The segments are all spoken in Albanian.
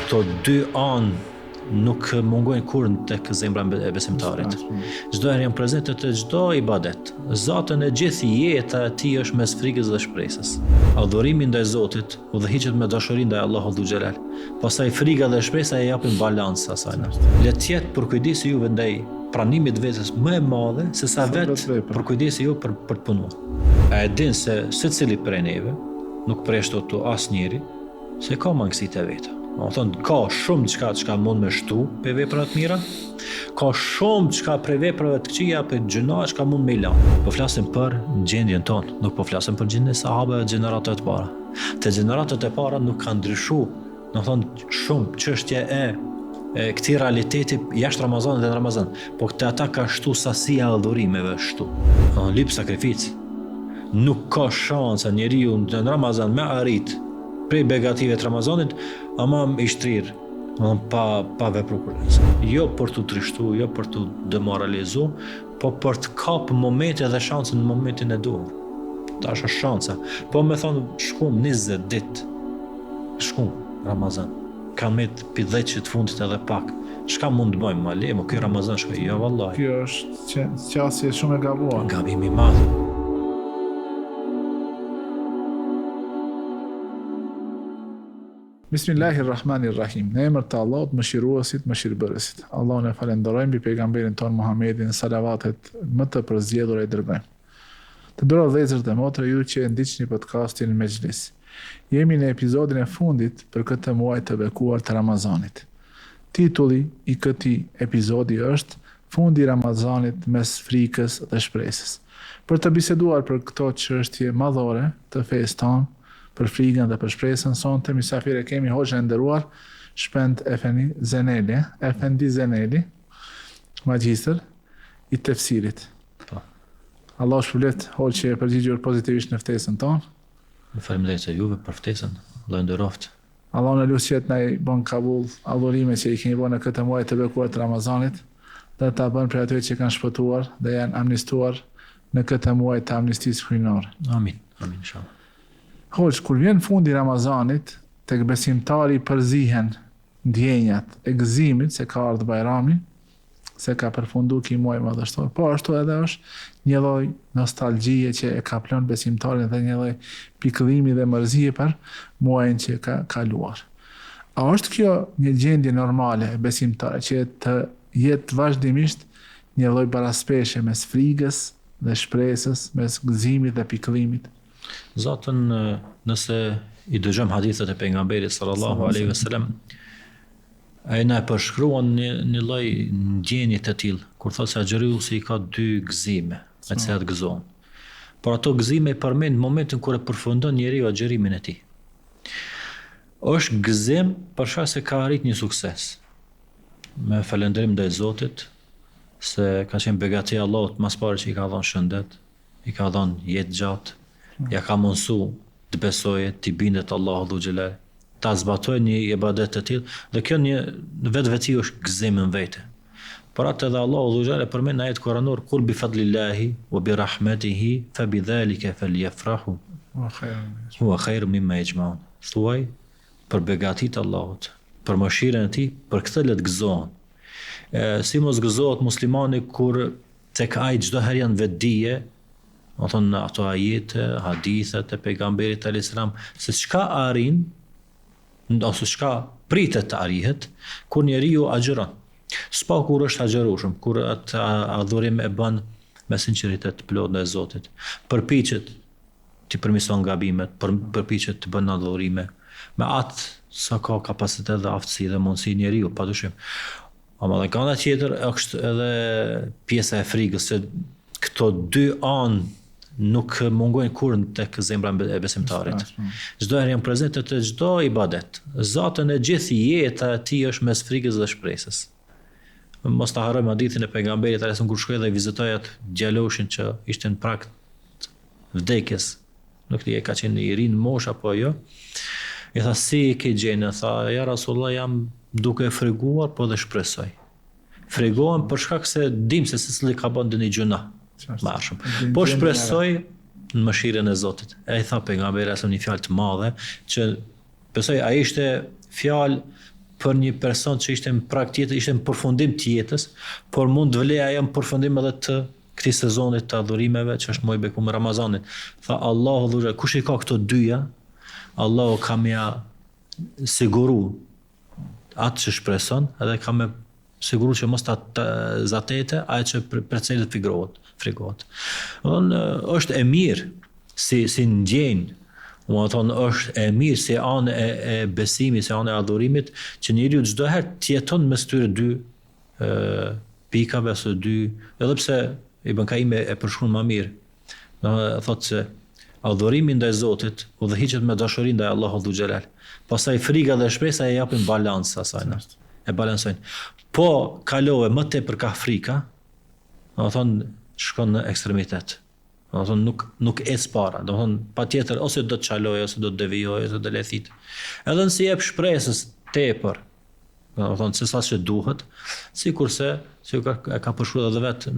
Këto dy anë nuk mungojnë kurrë tek zemra e besimtarit. Çdo herë janë prezente te çdo ibadet. Zaten e gjithë jeta e tij është mes frikës dhe shpresës. Adhurimi ndaj Zotit udhëhiqet me dashuri ndaj Allahut Dhul Xhelal. Pastaj frika dhe shpresa i japin balancë asaj. Le të jetë përkujdesja juve ndaj pranimit të vetes më e madhe se sa vetë përkujdesja juve për për të punuar. A e din se secili prej neve nuk përjashtohet këtu asnjeri, se ka mangësitë e veta. Domethonë, ka shumë çka çka mund me shtu prej veprave të mira, ka shumë çka prej veprave të këqija, prej gjynaheve çka mund me i lanë. Po flasim për gjendjen tonë, nuk po flasim për gjendjen e sahabeve dhe gjeneratave të para. Te gjeneratat e para nuk ka ndryshu, domethonë, shumë çështje e e këtij realiteti jashtë Ramazanit dhe në Ramazan, po te ata ka shtu sasia e adhurimeve shtu. Domethonë, lyp sakrificë. Nuk ka shansa njeriu në Ramazan me arrit prej begative të Ramazanit, ama i shtrirë, domethonë pa pa vepru kurrë. Jo për t'u trishtu, jo për t'u demoralizu, po për të kap momentin dhe shansën në momentin e duhur. Tash është shansa. Po me thonë, shkum 20 ditë, shkum Ramazan. Ka met pi 10 të fundit edhe pak. Çka mund të bëjmë, ma le, mo ky Ramazan shkoi, jo vallahi. Kjo është qasje shumë e gabuar. Gabim i madh. Bismillahirrahmanirrahim. Në emër të Allahut, Mëshiruesit, Mëshirëbërësit. Allahun e falënderojmë mbi pejgamberin tonë Muhammedin, salavatet më të përzgjedhura i dërgojmë. Të nderuar vëllezër dhe motra, ju që e ndiqni podcastin Mexhlis. Jemi në episodin e fundit për këtë muaj të bekuar të Ramazanit. Titulli i këtij episodi është Fundi i Ramazanit mes frikës dhe shpresës. Për të biseduar për këto çështje madhore të fesë tonë, për frikën dhe për shpresën, sonte mysafir e kemi hoxhën e nderuar Shpend Efendi Zeneli, Efendi Zeneli, magjistër i tefsirit. Po. Allahu të shpërbleftë hoxhë që je përgjigjur pozitivisht në ftesën tonë. Faleminderit juve për ftesën. Allahu nderoftë. Allahun e lus që të na i bën kabul adhurimet që i kemi bërë në këtë muaj të bekuar të Ramazanit dhe të na bën prej atyre që kanë shpëtuar dhe janë amnistuar në këtë muaj të amnistisë hyjnore. Amin. Amin inshallah. Hoxhë, kur vjen fundi i Ramazanit, tek besimtari përzihen ndjenjat e gëzimit se ka ardhur Bajrami, se ka përfundu ky muaj madhështor. Po ashtu edhe është një lloj nostalgjie që e kaplon besimtarin dhe një lloj pikëllimi dhe mërzie për muajin që ka kaluar. A është kjo një gjendje normale e besimtarit që të jetë vazhdimisht një lloj baraspeshe mes frigës dhe shpresës, mes gëzimit dhe pikëllimit? Zaten nëse i dëgjojmë hadithet e pejgamberit sallallahu alaihi wasallam, ai na e përshkruan një një lloj ndjenje të tillë, kur thotë se agjëruesi i ka dy gëzime, me të cilat gëzohen. Por ato gëzime i përmend në momentin kur e përfundon njeriu agjërimin e tij. Është gëzim për shkak se ka arrit një sukses. Me falënderim ndaj Zotit se ka qenë begati e Allahut mas pari që i ka dhënë shëndet, i ka dhënë jetë gjatë, ja ka mundësu të besojë, t'i bindet Allahut dhul xhelal, ta zbatojë një ibadet të tillë dhe kjo në vetveti është gëzim në vete. Për atë edhe Allahu dhul xhelal e përmend në ajet kuranor kul bi fadlillahi wa bi rahmetihi fa bi dhalika falyafrahu huwa khairun mimma yajma'un. Thuaj për begatitë e Allahut, për mëshirën e tij, për këtë le të gëzohen. E, si mos gëzohet muslimani kur Tek ai çdo herë janë vetëdije, domethonë ato ajete, hadithet e pejgamberit alayhis salam, se çka arrin ose çka pritet të arrihet kur njeriu agjëron. S'paku kur është agjërueshëm, kur atë adhurim e bën me sinqeritet të plotë ndaj Zotit. Përpiqet t'i përmison gabimet, për, përpiqet të bën adhurime me atë sa ka kapacitet dhe aftësi dhe mundësi njeriu, padyshim. Ama dhe nga ana tjetër është edhe pjesa e frigës se këto dy anë nuk mungojnë kurrë tek zemra e besimtarit. Çdo herë janë prezente te çdo ibadet. Zaten e gjithë jeta e tij është mes frigës dhe shpresës. Mos ta harrojmë hadithin e pejgamberit alayhis kur shkoi dhe vizitoi atë djaloshin që ishte në prag të vdekjes. Nuk di ka qenë i ri në moshë apo jo. I tha si e ke gjendjen? Tha ja Rasulullah jam duke friguar po dhe shpresoj. Frigohem për shkak se dim se secili ka bën ndonjë gjynah. Më shumë. Po shpresoj në mëshirën e Zotit. E i tha pejgamberi alayhis një fjalë të madhe që besoj ai ishte fjalë. për një person që ishte në prag të jetës, ishte në përfundim të jetës, por mund të vlejë ajo në përfundim edhe të këtij sezonit të adhurimeve që është muaji i bekuar Ramazanit. Tha Allahu dhul kush i ka këto dyja, Allahu ka me ja siguru atë që shpreson edhe ka me siguru që mos ta, ta zatete ajo që për, për cilët frigohet, frigohet. Domethënë është e mirë si si ndjenjë, domethënë është e mirë si anë e, e besimit, si anë e adhurimit që njeriu çdo herë të jeton mes këtyre dy e, pikave ose dy, edhe pse Ibn Kajimi e përshkruan më mirë Do të thotë se adhurimi ndaj Zotit udhëhiqet me dashuri ndaj Allahut Dhul Xhelal. Pastaj friga dhe shpresa i japin balancë asaj. E balancojnë. Po kalove më tepër ka frika, domethënë shkon në ekstremitet. Domethënë nuk nuk ec para, domethënë patjetër ose do të çalojë ose do të devijojë ose do të lethit. Edhe nëse jep shpresës tepër, Domethënë se sa që duhet, sikurse si ka, e ka përshkruar edhe vetë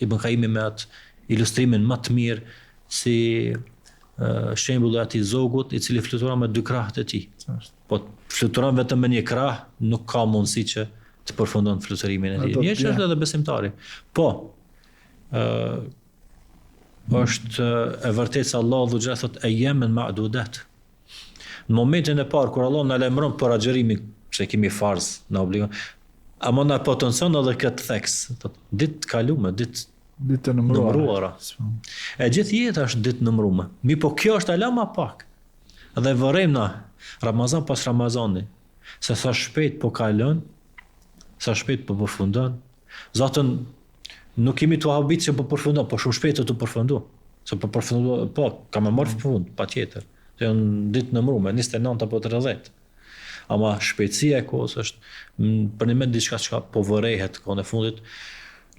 Ibn Kajimi me atë ilustrimin më të mirë si shembulli i atij zogut i cili fluturon me dy krahët e tij. Po fluturon vetëm me një krah, nuk ka mundësi që të përfundon fluturimin e tij. Njëjtë është edhe besimtari. Po, ë është e vërtetë se Allahu dhul xhelal thotë ejjamen ma'dudat. Në momentin e parë kur Allah na lajmëron për agjërimin, që e kemi farz, na obligon, ama na potencon edhe këtë theks, thotë ditë të kalume, ditë ditë të numëruara. E gjithë jeta është ditë numërume. Mirëpo kjo është ala ma pak. Dhe vërejmë na, Ramazan pas Ramazani, se sa shpejt po kalon, sa shpejt po përfundon. Zaten nuk jemi tu habit që po përfundon, po shumë shpejt të përfundu. Se po përfundu, po, ka me marrë fund, patjetër. Se janë ditë numërume, 29 apo 30. Ama shpejtësia e kohës është përnjëmend diçka që po vërehet kohën e fundit.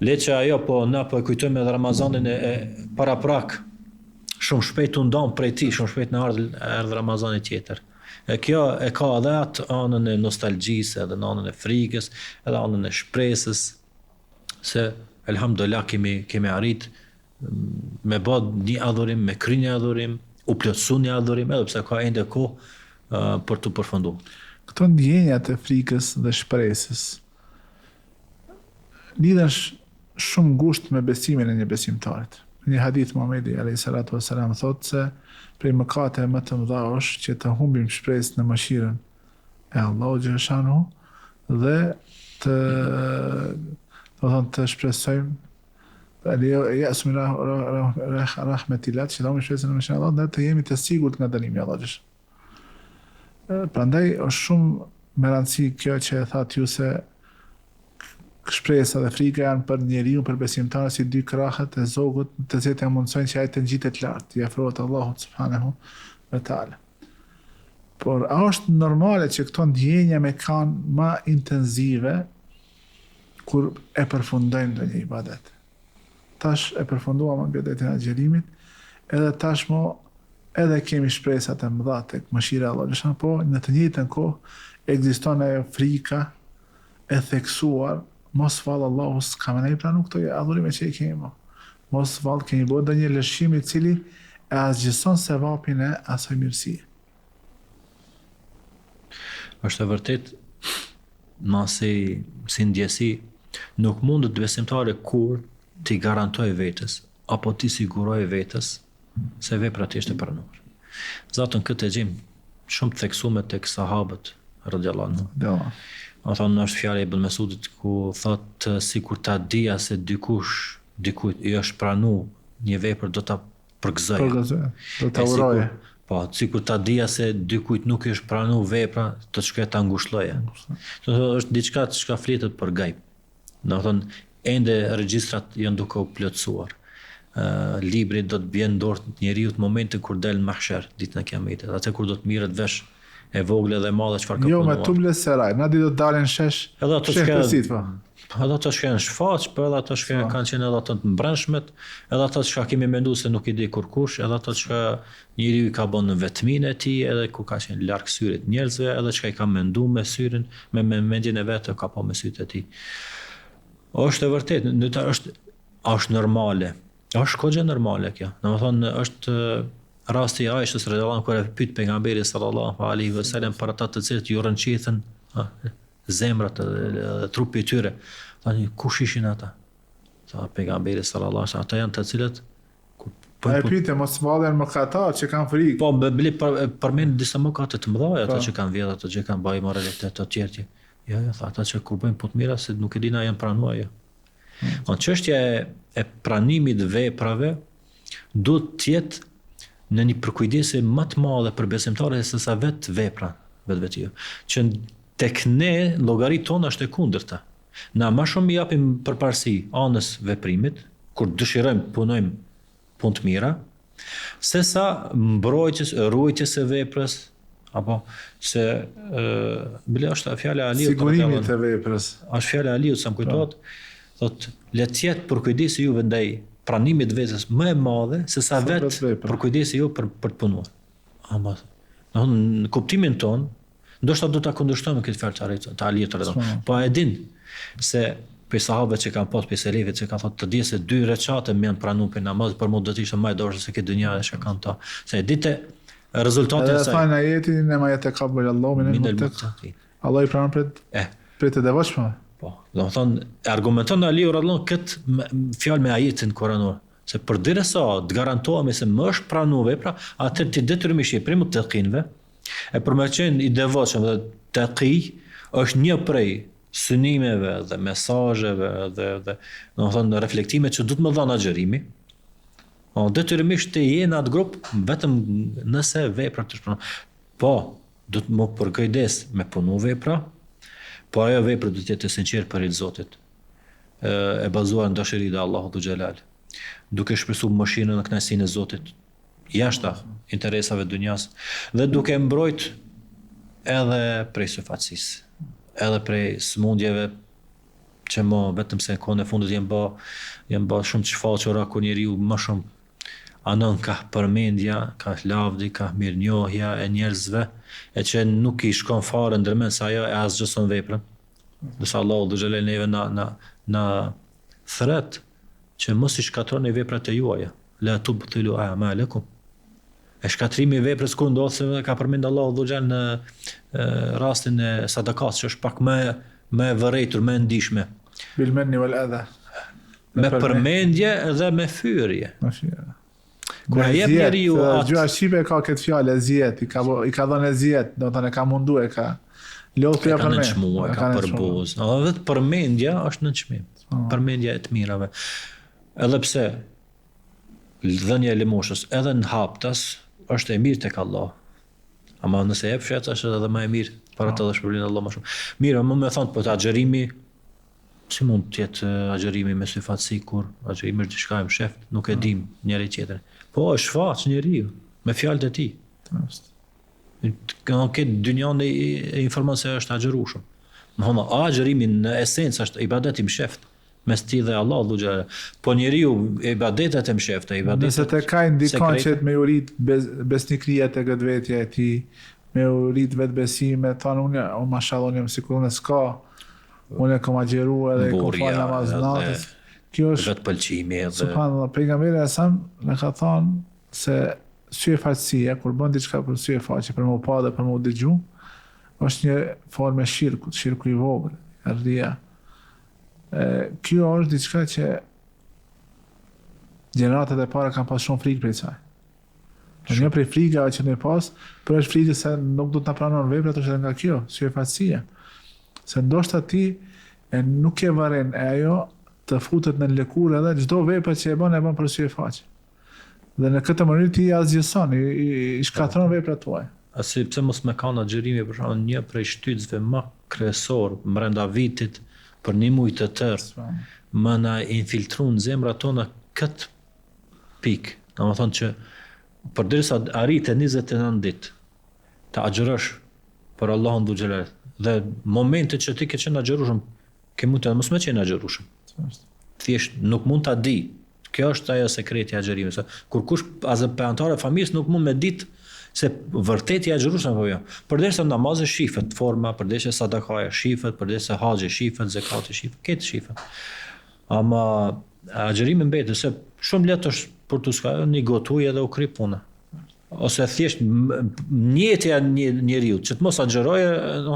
Le që ajo po na po e kujtojmë edhe Ramazanin e, e paraprak shumë shpejt u ndam prej tij, shumë shpejt na erdhi erdhi Ramazani tjetër. E kjo e ka edhe atë anën e nostalgjisë, edhe në anën e frikës, edhe anën e shpresës se elhamdulillah kemi kemi arrit me bë një adhurim, me kry një adhurim, u plotësu një adhurim, edhe pse ka ende kohë uh, për të përfunduar. Këto ndjenja të frikës dhe shpresës lidhen shumë ngushtë me besimin e një besimtarit. Në një hadith Muhamedi alayhi salatu wasalam thotë se prej mëkateve më të mëdha është që të humbim shpresë në mëshirën e Allahut xhaleshanuhu dhe të do të thonë të shpresojmë El-je'su min rahmetillah, që të humbim shpresën në mëshirën e Allahut, dhe të jemi të sigurt nga dënimi i Allahut. Prandaj është shumë me rëndësi kjo që e thatë ju se shpresa dhe frika janë për njeriun, për besimtarin si dy krahët e zogut, të cilët ia mundësojnë që ai të ngjitet lart, t'i afrohet Allahut subhanahu wa taala. Por a është normale që këto ndjenja me kanë ma intenzive kur e përfundojmë ndonjë ibadet. Tash e përfunduam ibadetin e agjërimit, edhe tashmë edhe kemi shpresa të mëdha tek mëshira e Allahut xhaleshanuhu, po në të njëjtën kohë ekziston ajo frika e theksuar, mos vallë Allahu s'ka me na i pranu këto adhurime që i kemi bo. Mos vallë kemi bo ndonjë lëshim i cili e asgjëson sevapin e asaj mirësie. Është e vërtetë, ma si, si ndjesi, nuk mundet besimtari kurrë t'i garantojë vetes, apo t'i sigurojë vetes, se vepra e tij është e pranuar. Zaten këtë e gjejmë shumë të theksume tek sahabët, radiallahu anhu. Domethonë është fjala e Ibn Mesudit ku thotë sikur ta dija se dikush, dikujt i është pranu një vepër do ta përgëzoja. Përgëzoja, do ta uroja. Po, sikur ta dija se dikujt nuk i është pranu vepra, do të shkoja ta ngushëlloja. Do të thotë është diçka çka flitet për gajb. Domethonë ende regjistrat janë duke u plotësuar. Ë libri do të bjen në dorë të njeriut në momentin kur del në mahsher, ditën e Kiametit, atë kur do të mirret vesh e vogla dhe e madhe çfarë ka jo, punuar. Jo, me tuble seraj, në ditë do të dalin shesh. Edhe ato çka po. Edhe ato çka janë shfaq, po edhe ato çka po. kanë qenë edhe ato të mbrendshmet, edhe ato çka kemi menduar se nuk i di kurkush, edhe ato çka njeriu i ka bën në vetminë e tij, edhe ku ka qenë larg syrit njerëzve, edhe çka i ka menduar me syrin, me, me mendjen e vet, ka pa me sytë e tij. Është e vërtetë, në të është është normale. Është goxha normale kjo. Domethonë është rasti i Aishës radhiyallahu anha kur e pyet pejgamberi sallallahu alaihi wasallam për ata të cilët ju rrënqethen. Ha, zemrat dhe trupi i tyre. Tani kush ishin ata? Tha pejgamberi sallallahu alaihi wasallam, ata janë të cilët kur po e pyetën mos vallë janë mëkatar që kanë frikë. Po bile për, përmend disa mëkate të mëdha, ata po. që kanë vjedhë, ata që kanë bërë imoralitet të tjerë tjerë. Jo, jo, tha ata që kur bëjnë punë të mira se nuk e dinë a janë pranuar jo. Hmm. Po çështja e, e pranimit të veprave duhet të jetë në një përkujdesje më të madhe për besimtarët se sa vetë vepra vetvetiu. Që tek ne llogaritë tona është e kundërta. Na më shumë i japim përparësi anës veprimit, kur dëshirojmë të punojmë punë të mira, se sa mbrojtjes, ruajtjes së veprës, apo se ë bile është fjala e Aliut sigurimit të veprës. Është fjala e Aliut sa më kujtohet, po. thotë le të jetë përkujdesja juve ndaj pranimit të veprës më e madhe se sa vetë përkujdesja juve për për të punuar. Ama, do në kuptimin tonë, ndoshta do ta kundërshtojmë këtë fjalë të Aliut, të Aliut radhiyallahu. Po e din se prej sahabëve që kanë pas prej selefit që kanë thonë të di se dy reqate më janë pranuar për namaz, për mua do të ishte më e dashur se këtë dynja e çka kanë ta. Se e ditë rezultatin e saj. Edhe thonë ajeti innema jetekabelu Allahu minel muttaqin. Allahu i pranon prej e prej të devotshmëve. Po, do të thonë argumenton Aliu radhiyallahu këtë fjalë me ajetin kuranor. Se përderisa të garantohemi se më është pranu vepra, atëherë ti detyrimisht je prej mutekinëve, e për me qenë i devotshëm dhe teki, është një prej synimeve dhe mesazheve dhe, dhe domethënë, reflektime që duhet me dhanë agjërimi, o, detyrimisht ti je në atë grup vetëm nëse vepra të është pranu. Po, duhet me u përkujdes me punu vepra, po ajo vepra duhet të jetë e sinqertë për hir të Zotit. e bazuar në dashuri ndaj Allahut dhul xhelal, duke shpresu mëshirën dhe kënaqësinë e Zotit, jashta interesave të dynjas dhe duke mbrojt edhe prej syfaqësisë, edhe prej sëmundjeve që më vetëm se në kohën e fundit janë bë janë bë shumë të shfaqura kur njeriu më shumë anon kah përmendja, kah lavdi, kah mirënjohja e njerëzve, e që nuk i shkon fare ndërmend se ajo e asgjëson veprën. Ndërsa Allahu dhul xhelal neve na na na thret që mos i shkatërroni veprat e juaja. La tubtilu a'malakum. E shkatërrimi i veprës kur ndodh se ka përmend Allahu dhul xhelal në e, rastin e sadakas që është pak më më e vërejtur, më e ndishme. Bil menni wal adha. Me përmendje dhe me fyerje. Me fyerje. Kur e jep njeriu atë gjuha shqipe ka këtë fjalë ezijet, i ka i ka dhënë ezijet, do të thonë e ka mundu e ka lodh të ka nënçmu, e ka përbuz. Edhe vetë përmendja është nënçmim. Po. Përmendja e të mirave. Edhe pse dhënia e lëmoshës edhe në haptas është e mirë tek Allah. Ama nëse e jep fshehtas është edhe më e mirë, para të po. dhe shpërblen Allah më shumë. Mirë, më me thonë, po të agjërimi Si mund të jetë agjërimi me syfaqësi kur agjërimi është diçka e mshehtë, nuk e dim njëri tjetrin. Po e shfaq njeriu me fjalët e tij. Është. Kjo këtë dynjanë e informon se është agjërueshëm. Domethënë, agjërimi në esencë është ibadet i mshehtë mes tij dhe Allahut dhul xhelal. Po njeriu ibadetet e mshehta, ibadetet Nëse tek ai ndikon që me u rrit besnikëria te vetvetja e tij, me u rrit vetëbesimi, thonë unë, o mashallah, unë jam sikur unë s'ka, Unë e kam agjeru edhe e kam falë namaz natës. Kjo është vetëpëlqimi edhe Subhanallah, pejgamberi alejhi selam na ka thënë se syefaqësia kur bën diçka për sy e faqe, për me u pa dhe për me u dëgju, është një formë e shirkut, shirku i vogël, rria. E, kjo është diçka që gjeneratat e para kanë pas shumë frikë prej saj. Një prej frikave që ne pas, përveç frikës se nuk do të na pranon veprat është edhe nga kjo, syefaqësia. Se ndoshta ti e nuk e vëren e ajo të futet në lëkurë edhe çdo vepër që e bën e bën për sy e faqe. Dhe në këtë mënyrë ti i asgjëson, i, i, i shkatërron veprat tuaja. A si pse mos me kanë agjërimi për shembull një prej shtytësve më kryesor brenda vitit për një muaj të tërë, me na infiltru në zemrat tona këtë pikë. Domethënë që përderisa arrit 29 ditë të agjërosh për Allahun dhul xhelal dhe momentet që ti ke qenë agjërueshëm, ke mund të mos me qenë agjërueshëm. Thjesht nuk mund ta di. Kjo është ajo sekreti i agjërimit. Se kurkush as prej anëtarëve të familjes nuk mund me ditë se vërtet je agjërueshëm apo jo. Përderisa namazi shifet forma, përderisa sadakaja shifet, përderisa haxhi shifet, zekati shifet, këtë shifet. Ama agjërimi mbetet se shumë lehtë është për të ska një gotë ujë edhe u kry puna. Ose thjesht njetja e një njeriu që të mos agjërojë,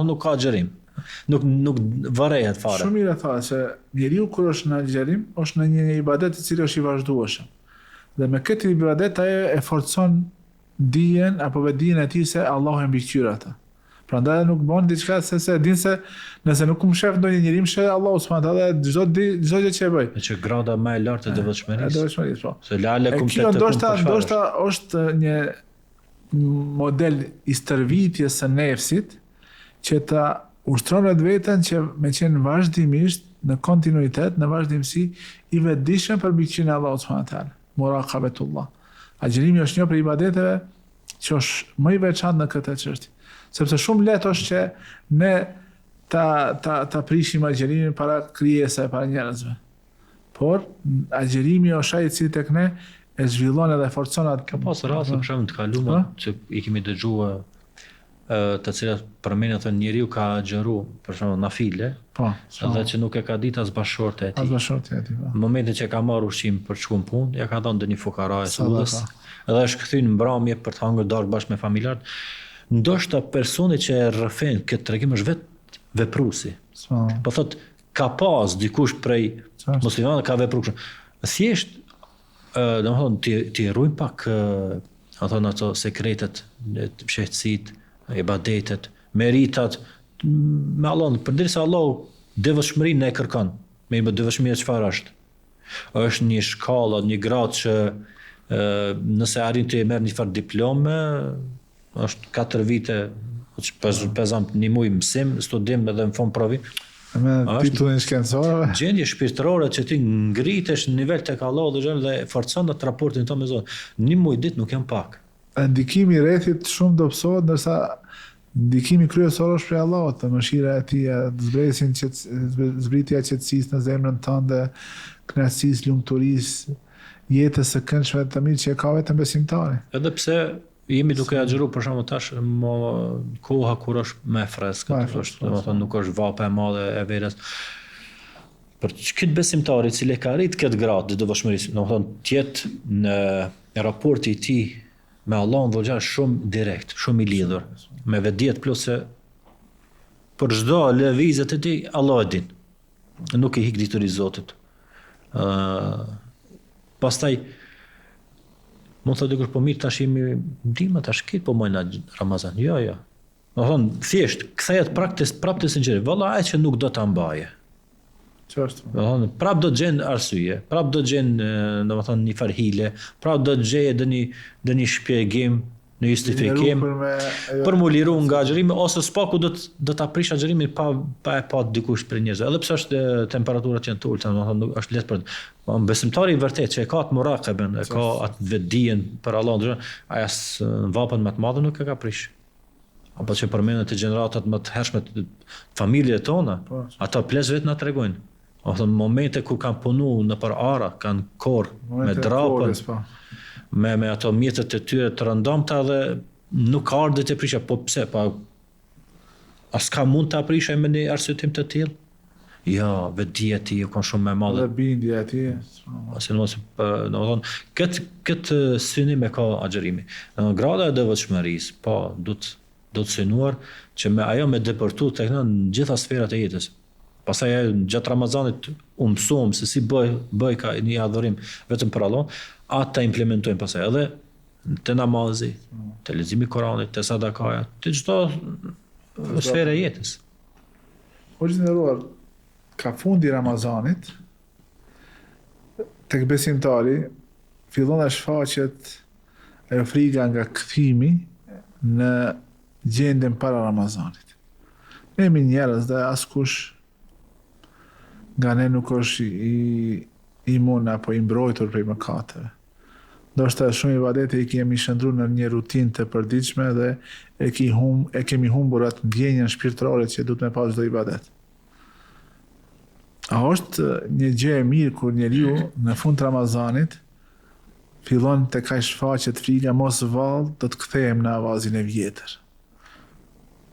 nuk ka agjërim. Nuk nuk vërehet fare. Shumë mirë e tha se njeriu kur është në agjërim, është në një ibadet i cili është i vazhdueshëm. Dhe me këtë ibadet ai e forcon dijen apo vetëdijen e tij se Allahu e mbikëqyr atë. Prandaj edhe nuk bën diçka se se e din se nëse nuk më shef ndonjë njeri, më sheh Allahu subhanahu wa taala çdo di çdo gjë që e bëj. E që grada më e lartë e devotshmërisë. E devotshmërisë, po. Se lealekum kjo ndoshta ndoshta është një model i stërvitjes së nefsit që ta ushtron vetveten që me qenë vazhdimisht në kontinuitet, në vazhdimësi i vetëdijshëm për mbikëqyrjen e Allahut subhanahu wa taala. Murakabetullah. Agjërimi është një prej ibadeteve që është më i veçantë në këtë çështje. Sepse shumë lehtë është që ne ta ta ta prishim agjërimin para krijesave, para njerëzve. Por agjërimi është ai i cili tek ne e zhvillon edhe forcon atë. Ka pas raste për shembull të kaluar që i kemi dëgjuar të cilat përmendin thonë njeriu ka agjëru për shembull nafile, po, edhe që nuk e ka ditë as bashkëshortja e tij. As bashkëshortja e tij, po. Në momentin që ka marrë ushqim për të shkuar në punë, ja ka dhënë ndonjë fukaraje së udhës, edhe është kthy në mbrëmje për të hangër darkë bashkë me familjarët. Ndoshta personi që e rrëfen këtë tregim është vetë vepruesi. Po thot ka pas dikush prej muslimanëve ka vepruar kështu. Thjesht Domethënë, t'i, t'i rujmë pak, a thonë ato sekretet, fshehtësitë, ibadetet, meritat, me Allahun, përderisa Allahu devotshmërinë e kërkon, me i bë devotshmëria çfarë është? është një shkallë, një gradë që nëse arrin të merr një farë diplome, Është 4 vite, pesë një muaj mësim, studim edhe në fund provim. Me titullin shkencor. Gjendje shpirtërore që ti ngritesh në nivel tek Allahu dhe dhe forcon atë raportin tënd me Zotin. Një muaj ditë nuk janë pak. Ndikimi i rrethit shumë dobësohet ndërsa ndikimi kryesor është prej Allahut, dhe mëshira e tij, të zbresin qet, zbritja e qetësisë në zemrën tënde, kënaqësisë, lumturisë, jetës së këndshme të mirë që e ka vetëm besimtari. Edhe pse Jemi duke agjëru për shembull tash më koha kur është më e freskët, është, po, domethënë nuk është vapa e madhe e verës. Për këtë besimtar i cili e ka arrit këtë gradë të devotshmërisë, domethënë të jetë në raporti i tij me Allahun dhul xhelal shumë direkt, shumë i lidhur, me vetëdije të plotë se për çdo lëvizje të tij Allahu e din. Nuk i hik diturisë Zotit. Ë pastaj mund të thotë dikush po mirë tash jemi dimër tash këtë po majna Ramazan. Jo, jo. Domethënë, thjesht, kthehet prapë te prapë te sinqeriteti. Valla ai që nuk do ta mbajë. Qartë. Domethënë, prapë do të gjen arsye, prapë do të gjen, domethënë, një farë hile, prapë do të gjejë ndonjë ndonjë shpjegim, në justifikim për me për m'u liru nga agjërimi ose së paku do të do ta prish agjërimin pa pa e pa dikush prej njerëzve. Edhe pse është temperaturat janë të ulëta, domethënë nuk është lehtë për po besimtari i vërtetë që e ka atë murakeben, e ka atë vetëdijen për Allahun, ai as në vapën më të madhe nuk e ka prish. Apo që përmendën të gjeneratat më të hershme të familjet tona, po, ata pleq vetë na tregojnë. Domethënë momente kur kanë punu nëpër ara, kanë korr me drapën, po. me, me ato mjetet e tyre të rëndomta dhe nuk ka ardhë te prishja, po pse, pa, a s'ka mund ta prishë me një arsyetim të tillë? Jo, vetëdija e tij u kon shumë më e madhe. Dhe bindja e tij. Ose në mos, domethënë, këtë këtë synim e ka agjërimi. Në grada e devotshmërisë, po, do të do të synuar që me ajo me depërtu tek ne në gjitha sferat e jetës. Pastaj ajo gjatë Ramazanit u mësuam se si bëj bëhej një adhurim vetëm për Allahun, atë ta implementojmë pastaj edhe te namazi, te leximi i Kuranit, te sadakaja, te çdo sferë e jetës. Hoxhë i nderuar, ka fundi i Ramazanit, tek besimtari fillon e shfaqet ajo friga nga kthimi në gjendjen para Ramazanit. Ne jemi njerëz dhe askush nga ne nuk është i imun apo i mbrojtur prej mëkateve. Ndoshta shumë ibadete i kemi shndërru në një rutinë të përditshme dhe e, ki hum, e kemi humbur atë ndjenjën shpirtërore që duhet me pas çdo ibadet. A është një gjë e mirë kur njeriu në fund të Ramazanit fillon tek ai shfaqet frika mos vallë do të kthehem në avazin e vjetër.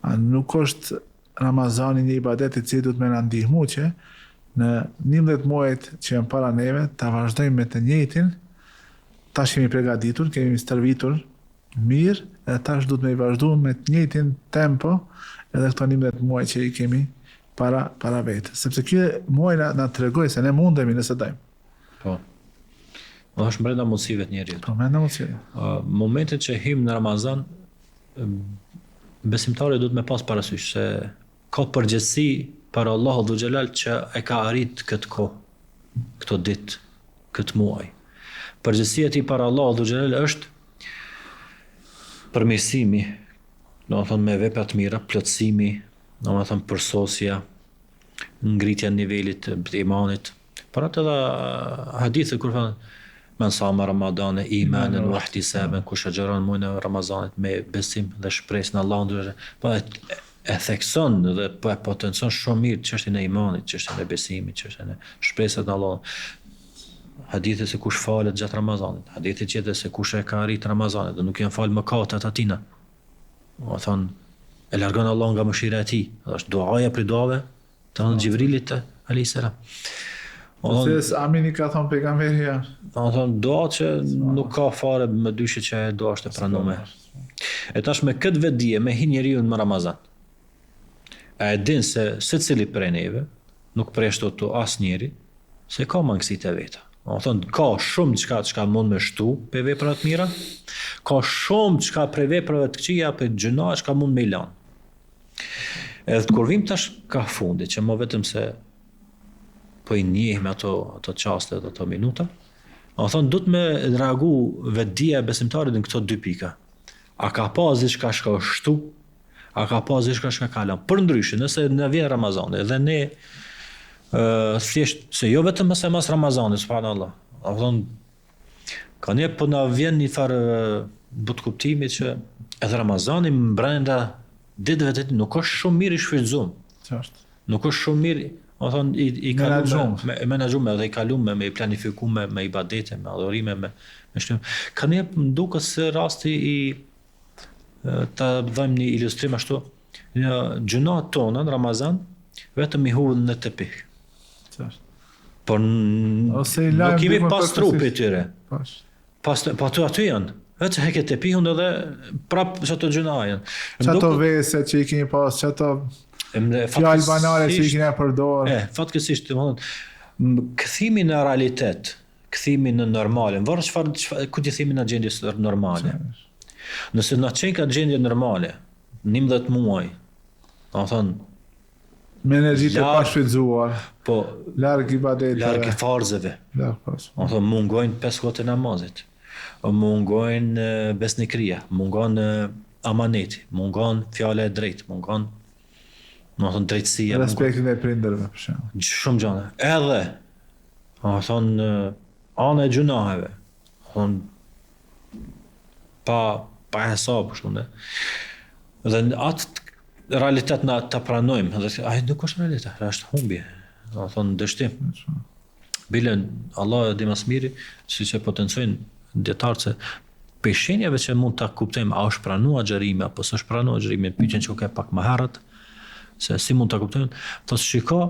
A nuk është Ramazani një ibadet i cili duhet me na ndihmu që në 11 muajt që janë para neve ta vazhdojmë me të njëjtin, tash jemi pregaditur, kemi stërvitur. Mirë, edhe tash duhet me i vazhdu me të njëjtin tempo edhe këto 11 muaj që i kemi para para vetes. Sepse ky muaj na, na tregoi se ne mundemi nëse dojmë. Po. Po është brenda mundësive të njeriut. Po brenda mundësive. Uh, momentin që him në Ramazan, besimtari duhet me pas parasysh se ka përgjegjësi para Allahut dhul xhelal që e ka arrit këtë kohë, këto ditë, këtë muaj. Përgjegjësia e tij para Allahut dhul xhelal është përmirësimi, domethënë me vepra të mira, plotësimi, domethënë përsosja, ngritja e nivelit të imanit. Për atë edhe hadithet kur thonë men sama Ramadane imanen wa ihtisaben kush agjëron muajin e Ramazanit me besim dhe shpresë në Allahun dhul po e, e thekson dhe po e potencon shumë mirë çështjen e imanit, çështjen e besimit, çështjen e shpresës në Allahun. Hadithi se kush falet gjatë Ramazanit, hadithi tjetër se kush e ka arrit Ramazanin dhe nuk janë fal mëkatet atina. Domethonë, e largon Allahu nga mëshira e tij. Dhe është duaja prej duave të po. Xhibrilit alayhis salam. Ose amin i ka thonë pejgamberi ja. Domethonë, dua që nuk ka fare mëdyshje që ajo dua është e pranuar. E tash me këtë vetëdije me hi njeriu në Ramazan. A e din se secili prej neve, nuk përjashto këtu asnjeri, se ka mangësitë e veta. Domethonë, ka shumë çka çka mund me shtu prej veprave të mira, ka shumë çka prej veprave të këqija, prej gjynaheve çka mund me i lanë. Edhe kur vim tash ka fundi, që më vetëm se po i njehim ato, ato çaste dhe ato minuta, domethonë, duhet me reagu vetëdija e besimtarit në këto dy pika. A ka pas diçka çka është shtu, A ka pas diçka çka ka lënë? Përndryshe, nëse na vjen Ramazani dhe ne ë thjesht se jo vetëm mëse mas Ramazanit, subhanallah. Domethonë ka një po na vjen një farë botëkuptimi që edhe Ramazani brenda ditëve të nuk është shumë mirë i shfrytëzuar. Qartë. Nuk është shumë mirë, domethonë i i kaluar me me menaxhuar edhe i kaluar me me i planifiku me me ibadete, me adhurime, me me shtim. Ka një më duket se rasti i ta dhajmë një ilustrim ashtu, në gjynahet tona në Ramazan, vetëm i hudhim në tepih. Qartë. Por Ose i lajmë nuk jemi pastru prej tyre. Pash. Pas, po aty aty janë. Vetë heke tepihun edhe prap qato gjynahe janë. Qato vese që i kemi pas, qato fjalë banale që i kemi përdor. E, fatkesisht, domethënë, kthimi në realitet, kthimi në normale, varet çfarë çfarë ku t'i themi na gjendjes normale. Nëse na qenka gjendje normale, 11 muaj, domethonë me energji të pashfrytëzuar, po larg ibadeteve, larg farzeve. Larg pas. Domethonë mungojnë pesë kohët e namazit. Mungojnë besnikëria, mungon amaneti, mungon fjala e drejtë, mungon domethonë drejtësia, respekti ndaj prindërve për shembull. Shumë gjëra. Edhe Domethonë, ana e gjynaheve, domethonë, pa, pa hesap, kështu ne. Dhe në atë realitet na ta pranojmë, dhe ai nuk është realitet, është humbje, domethonë, dështim. Bile, Allah e di ma s'miri, siç e potencojnë dijetarët se prej shenjave që mund ta kuptojmë a është pranu agjërimi apo s'është pranu agjërimi, pyetjen që ke pak më herët, se si mund ta kuptojmë, thotë shiko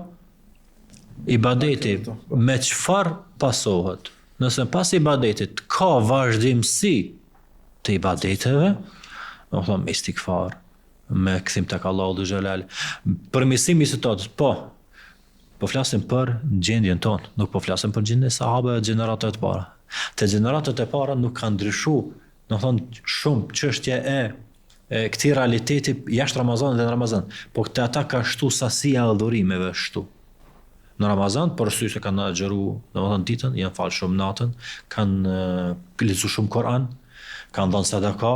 Ibadeti me çfarë pasohet? Nëse pas ibadetit ka vazhdimësi të ibadeteve, domethonë me istigfar, me kthim tek Allahu dhul xhelal, përmirësim i situatës, po, po flasim për gjendjen tonë, nuk po flasim për gjendjen e sahabeve dhe gjeneratave të para. Te gjeneratat e para nuk ka ndryshu, domethonë shumë çështja e e këtij realiteti jashtë Ramazanit dhe në Ramazan. Po te ata ka shtu sasia e adhurimeve shtu. Në Ramazan, për arsye se kanë agjëru, domethënë ditën, janë falë shumë natën, kanë lexu shumë Kur'an, kanë dhënë sadaka,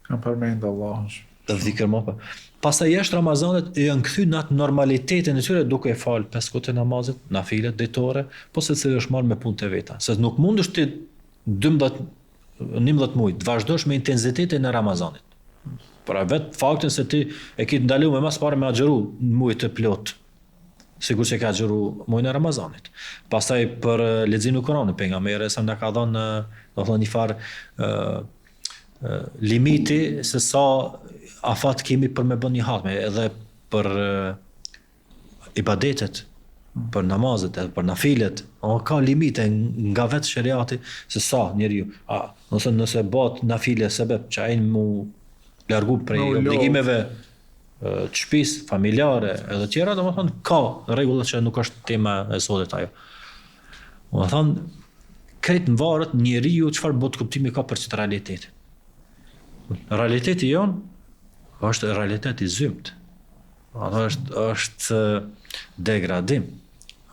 kanë përmend Allahun. Dhe dhikr më po. Pastaj jashtë Ramazanit janë kthy në atë normalitetin e tyre duke e fal pesë kohët e namazit, nafilet ditore, po secili është marrë me punët e veta. Se nuk mundesh ti 12 11 muaj të vazhdosh me intensitetin e Ramazanit. Pra vetë faktin se ti e ke të ndaluar më së pari me agjëru në muaj të plot, sikur që ka agjëru muajin e Ramazanit. Pastaj për leximin e Kuranit, pejgamberi sa na ka dhënë, do thonë një farë limiti se sa afat kemi për me bën një hatme, edhe për ibadetet. Për namazet edhe për nafilet, o, ka limite nga vetë sheriati se sa njeriu, a, nëse nëse bëhet nafile sebep që ai mu largu prej obligimeve të shtëpisë, familjare edhe tjera, domethënë ka rregulla që nuk është tema e sotit ajo. Domethënë krejt varet njeriu çfarë botëkuptimi ka për qët realitet. Realiteti jonë është realitet i zymtë. Ato është është degradim.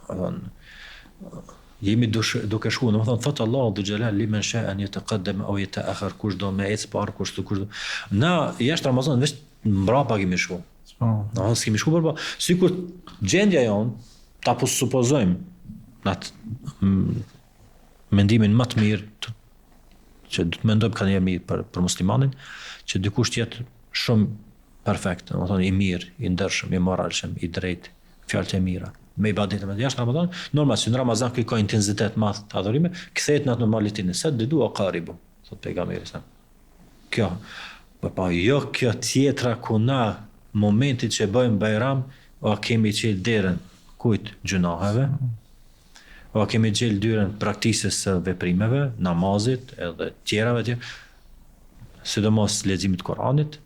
Domethënë jemi dush, duke shku, domethënë thotë Allahu dhul xhelal limen sha an yataqaddam aw yata'akhar kush do me ecë parë, kush do kush do. Na jashtë Ramazanit veç mbrapa kemi shku. Po. Na s'kemi shku përpara. Sikur gjendja jonë ta po supozojmë në atë mendimin më të mirë të, që do të mendojmë ka një mirë për për muslimanin, që dikush të jetë shumë perfekt, domethënë i mirë, i ndershëm, i moralshëm, i drejtë, fjalët e mira, me ibadete me jashtë Ramazan, normal si në Ramazan ky ka intensitet të madh të adhurimeve, kthehet në atë normalitetin, seddidu ue karibu, thot pejgamberi sa. Kjo, po po jo kjo tjetra ku na momentin që bëjmë Bajram, ua kemi çel derën kujt gjynaheve, ua kemi çel derën praktikës së veprimeve, namazit edhe tjerave tjera, sidomos leximit të Kuranit,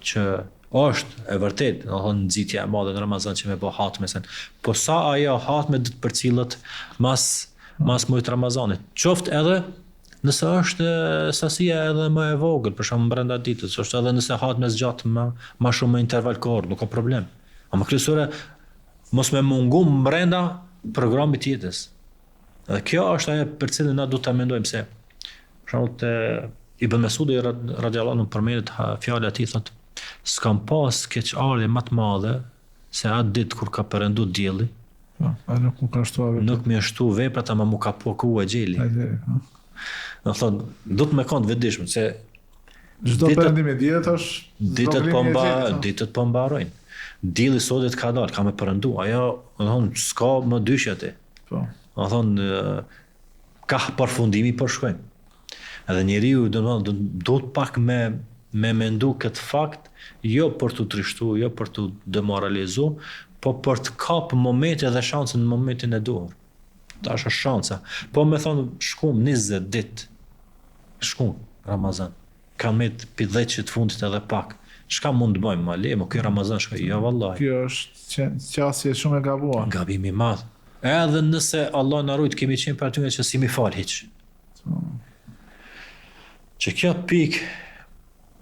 që është e vërtetë, domethënë nxitja e madhe në Ramazan që me bë hatme sen. Po sa ajo hatme do të përcillet mas mas muajit të Ramazanit. Qoftë edhe nëse është sasia edhe më e vogël, për shembull brenda ditës, është edhe nëse hatme zgjat më më shumë në interval kohor, nuk ka problem. Ama kryesore mos me mungu brenda programit të jetës. Dhe kjo është ajo për cilën na duhet ta mendojmë se për shembull te Ibn Mesudi radiallahu anhu përmendet fjala e tij thotë s'kam pas keqardhje më të madhe se atë ditë kur ka perëndu dielli. Po, a nuk m'u ka shtuar veprat. Nuk më shtu veprat ama m'u ka poku exheli. Po. Do thotë, duhet me kon të vetëdijshëm se çdo perëndim i diellit është ditët po mba, po. ditët po mbarojnë. Dielli sot ka dalë, ka me perëndu. Ajo, do thonë, s'ka më dyshje aty. Po. Do thonë, kah përfundimi po shkojmë. Edhe njeriu do të thonë duhet pak me me mendu këtë fakt, jo për t'u trishtu, jo për t'u demoralizu, po për të kap momentin dhe shansën në momentin e duhur. Tash është shansa. Po me thonë, shkum 20 ditë, shkum Ramazan. Ka met pi dhjetëshit të fundit edhe pak. Çka mund të bëjmë, ma le, mo ky Ramazan shkoi, jo vallahi. Kjo është qasje shumë e gabuar. Gabim i madh. Edhe nëse Allah na rujt kemi qenë prej atyre që s'jemi fal hiç. Që kjo pikë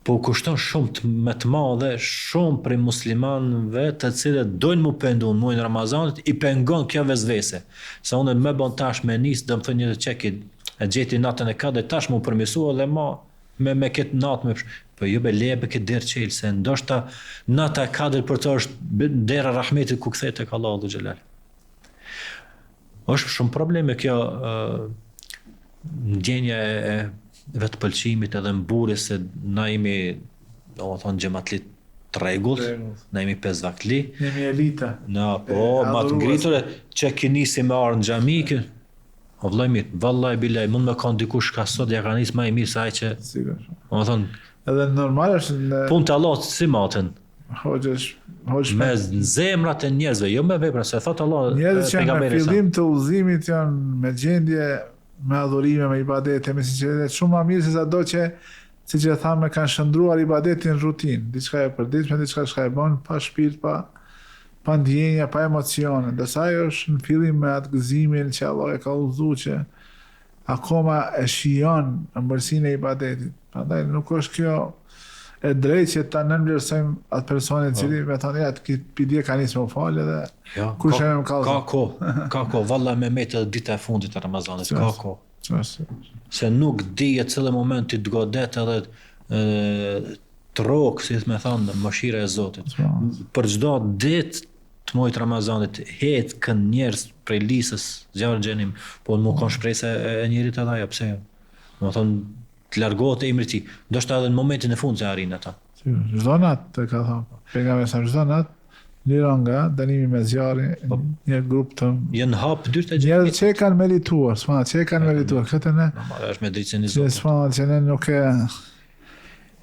po u kushton shumë të, me të madhe shumë prej muslimanëve të cilët dojnë mu pendu në muajin e Ramazanit i pengon kjo vesvese. Se unë me bon tash me nis, do më thonë një çeki e gjeti natën e kadrit tash mu përmirësu edhe ma me me këtë natë me po jo be leje be këtë derë çel se ndoshta nata e kadrit për të është dera e rahmetit ku kthehet tek Allahu dhul xhelal. Është shumë probleme kjo ndjenja e vetëpëlqimit edhe mburrjes se na jemi, domethënë xhematli të rregullt, na jemi pesvaktli. Jemi elita. Na po, ma të ngritur që ki nisi me ardhë në xhami, kë, o vëllai mirë, vallahi billahi, mund me kanë dikush ka sot ja ka nis më i mirë se ai që. Sigurisht. Domethënë, edhe normal është në Punët e Allahut si maten. Hoxhë, hoxhë me zemrat e njerëzve, jo me vepra, se thot Allah njerëzit që janë në fillim të udhëzimit janë me gjendje me adhurime, me ibadete, me sinqeritet shumë më mirë se sa do që siç e thamë kanë shndërruar ibadetin në rutinë, diçka e përditshme, diçka çka e bën pa shpirt, pa pa ndjenja, pa emocione. Ndërsa ajo është në fillim me atë gëzimin që Allah e ka udhëzu që akoma e shijon ëmbëlsinë e ibadetit. Prandaj nuk është kjo e drejtë që ta nënvlerësojmë atë personin i cili me thonë ja ti pi dje ka nisë me u falë edhe jo, kush e më kallzon. Ka kohë, ka kohë, valla me met edhe dita e fundit e Ramazanit, ka kohë. Se nuk dihet cili moment ti të godet edhe të rrok, si me thonë, mëshira e Zotit. Për çdo ditë të muajit Ramazanit heken njerëz prej listës zjarrit xhehenem, po më kon shpresa e njerit edhe ajo, pse jo? Domethënë të largohet emri i tij, ndoshta edhe në momentin e fundit e arrin ata. Çdo natë të ka thënë, pejgamberi sa çdo natë liron nga dënimi me zjarri po, një grup të janë hap dyert e njerëz që e kanë merituar, s'ma që e kanë merituar këtë ne. Normal është me drejtësinë e Zotit. S'ma që ne nuk e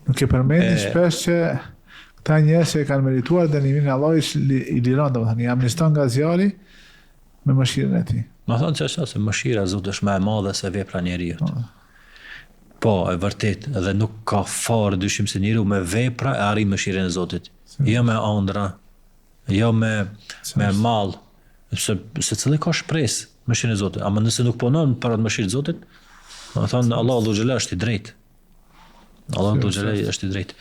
nuk e përmendim shpesh që këta njerëz që e kanë merituar dënimin Allahu i liron, domethënë i amniston nga zjarri. Me mëshirën e tij. Me thonë që është se mëshira e Zotit është më e madhe se vepra e njeriut. Po. Po, e vërtet, dhe nuk ka fare dyshim se njeriu me vepra e arrin mëshirën e Zotit. Jo me andra, jo me me mall, se secili ka shpresë mëshirën e Zotit. Ama nëse nuk punon për atë mëshirë të Zotit, do të thonë Allahu dhul xhelal është i drejtë. Allahu dhul xhelal është i drejtë.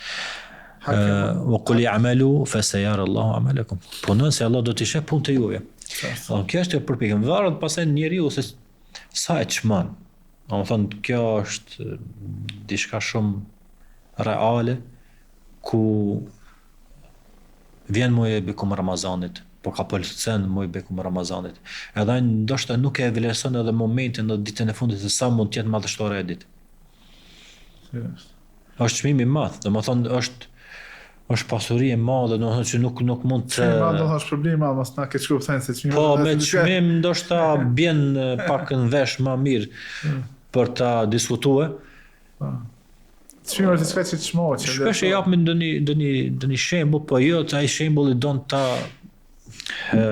Wa kul i'malu fa sayara Allahu amalakum. Punoni se Allah do t'i sheh punët e juaja. Do kjo është e përpjekje. Varet pastaj njeriu se sa e çmon. Domethënë kjo është diçka shumë reale ku vjen muaji i bekum Ramazanit, po ka pëlcen muaji i bekum Ramazanit. Edhe ai ndoshta nuk e vlerëson edhe momentin dhe ditën e fundit se sa mund të jetë madhështore e ditë. Është çmim i madh, domethënë është është pasuri e madhe, domethënë që nuk nuk mund të Çmim i madh do thosh problem i madh, mos na keq kuptojnë se çmimi. Po me çmim ndoshta bjen pak në vesh më mirë mm. për ta diskutuar. Po. Çmimi është diçka që çmohet, që shpesh e japim ndonjë ndonjë ndonjë shembull, po jo ai shembulli don ta e,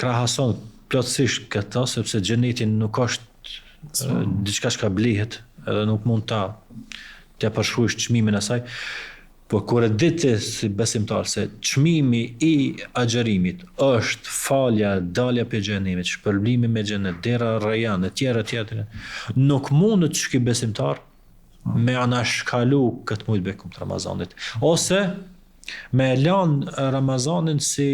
krahason plotësisht këtë, sepse xheneti nuk është diçka çka blihet, edhe nuk mund ta t'ia përshkruash çmimin e saj. Po kur e di ti si besimtar se çmimi i agjërimit është falja, dalja prej xhehenemit, shpërblimi me xhenet, dera Rejan etj etj etj. Nuk mundet që ky besimtar me anashkalu këtë muj të bekum të Ramazanit. Ose me e lan Ramazanin si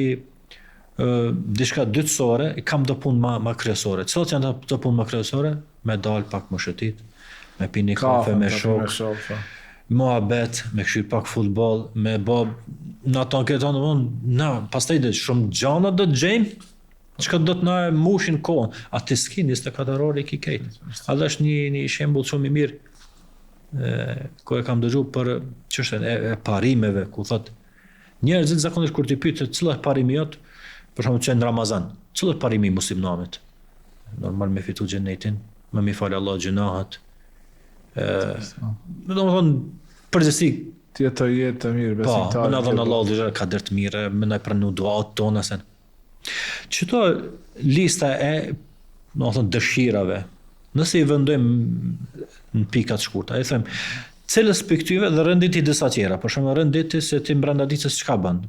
diçka dytësore, kam do punë ma, ma kryesore. Cilat janë do punë ma kryesore? Me dal pak me shëtit, me pi një kafe me shok, me shok po. muhabet, me kqyr pak futboll, me bë në ato këto domthon, na pastaj do shumë gjana do të gjejmë, çka do të na e mushin kohën. A ti s'ki 24 orë i ki krejt. Edhe është një një shembull shumë i mirë e, ku e kam dëgju për çështjen e, e parimeve, ku thot Njerëzit zakonisht kur t'i pyet cili është parimi jot, për shembull që në Ramazan, cili është parimi i muslimanit? Normal me fitu xhenetin, me m'i fal Allah gjynahet. Ë, domethënë përgjithësi të jetoj jetë të mirë po, besimtar. Po, me na dhënë Allahu xhel kader të mirë, me na pranu duat tona se. Qëto lista e, domethënë dëshirave, nëse i vendojmë në pika të shkurta, i them, cilës prej këtyve dhe renditi disa tjera, për shembull renditi se ti brenda ditës çka bën.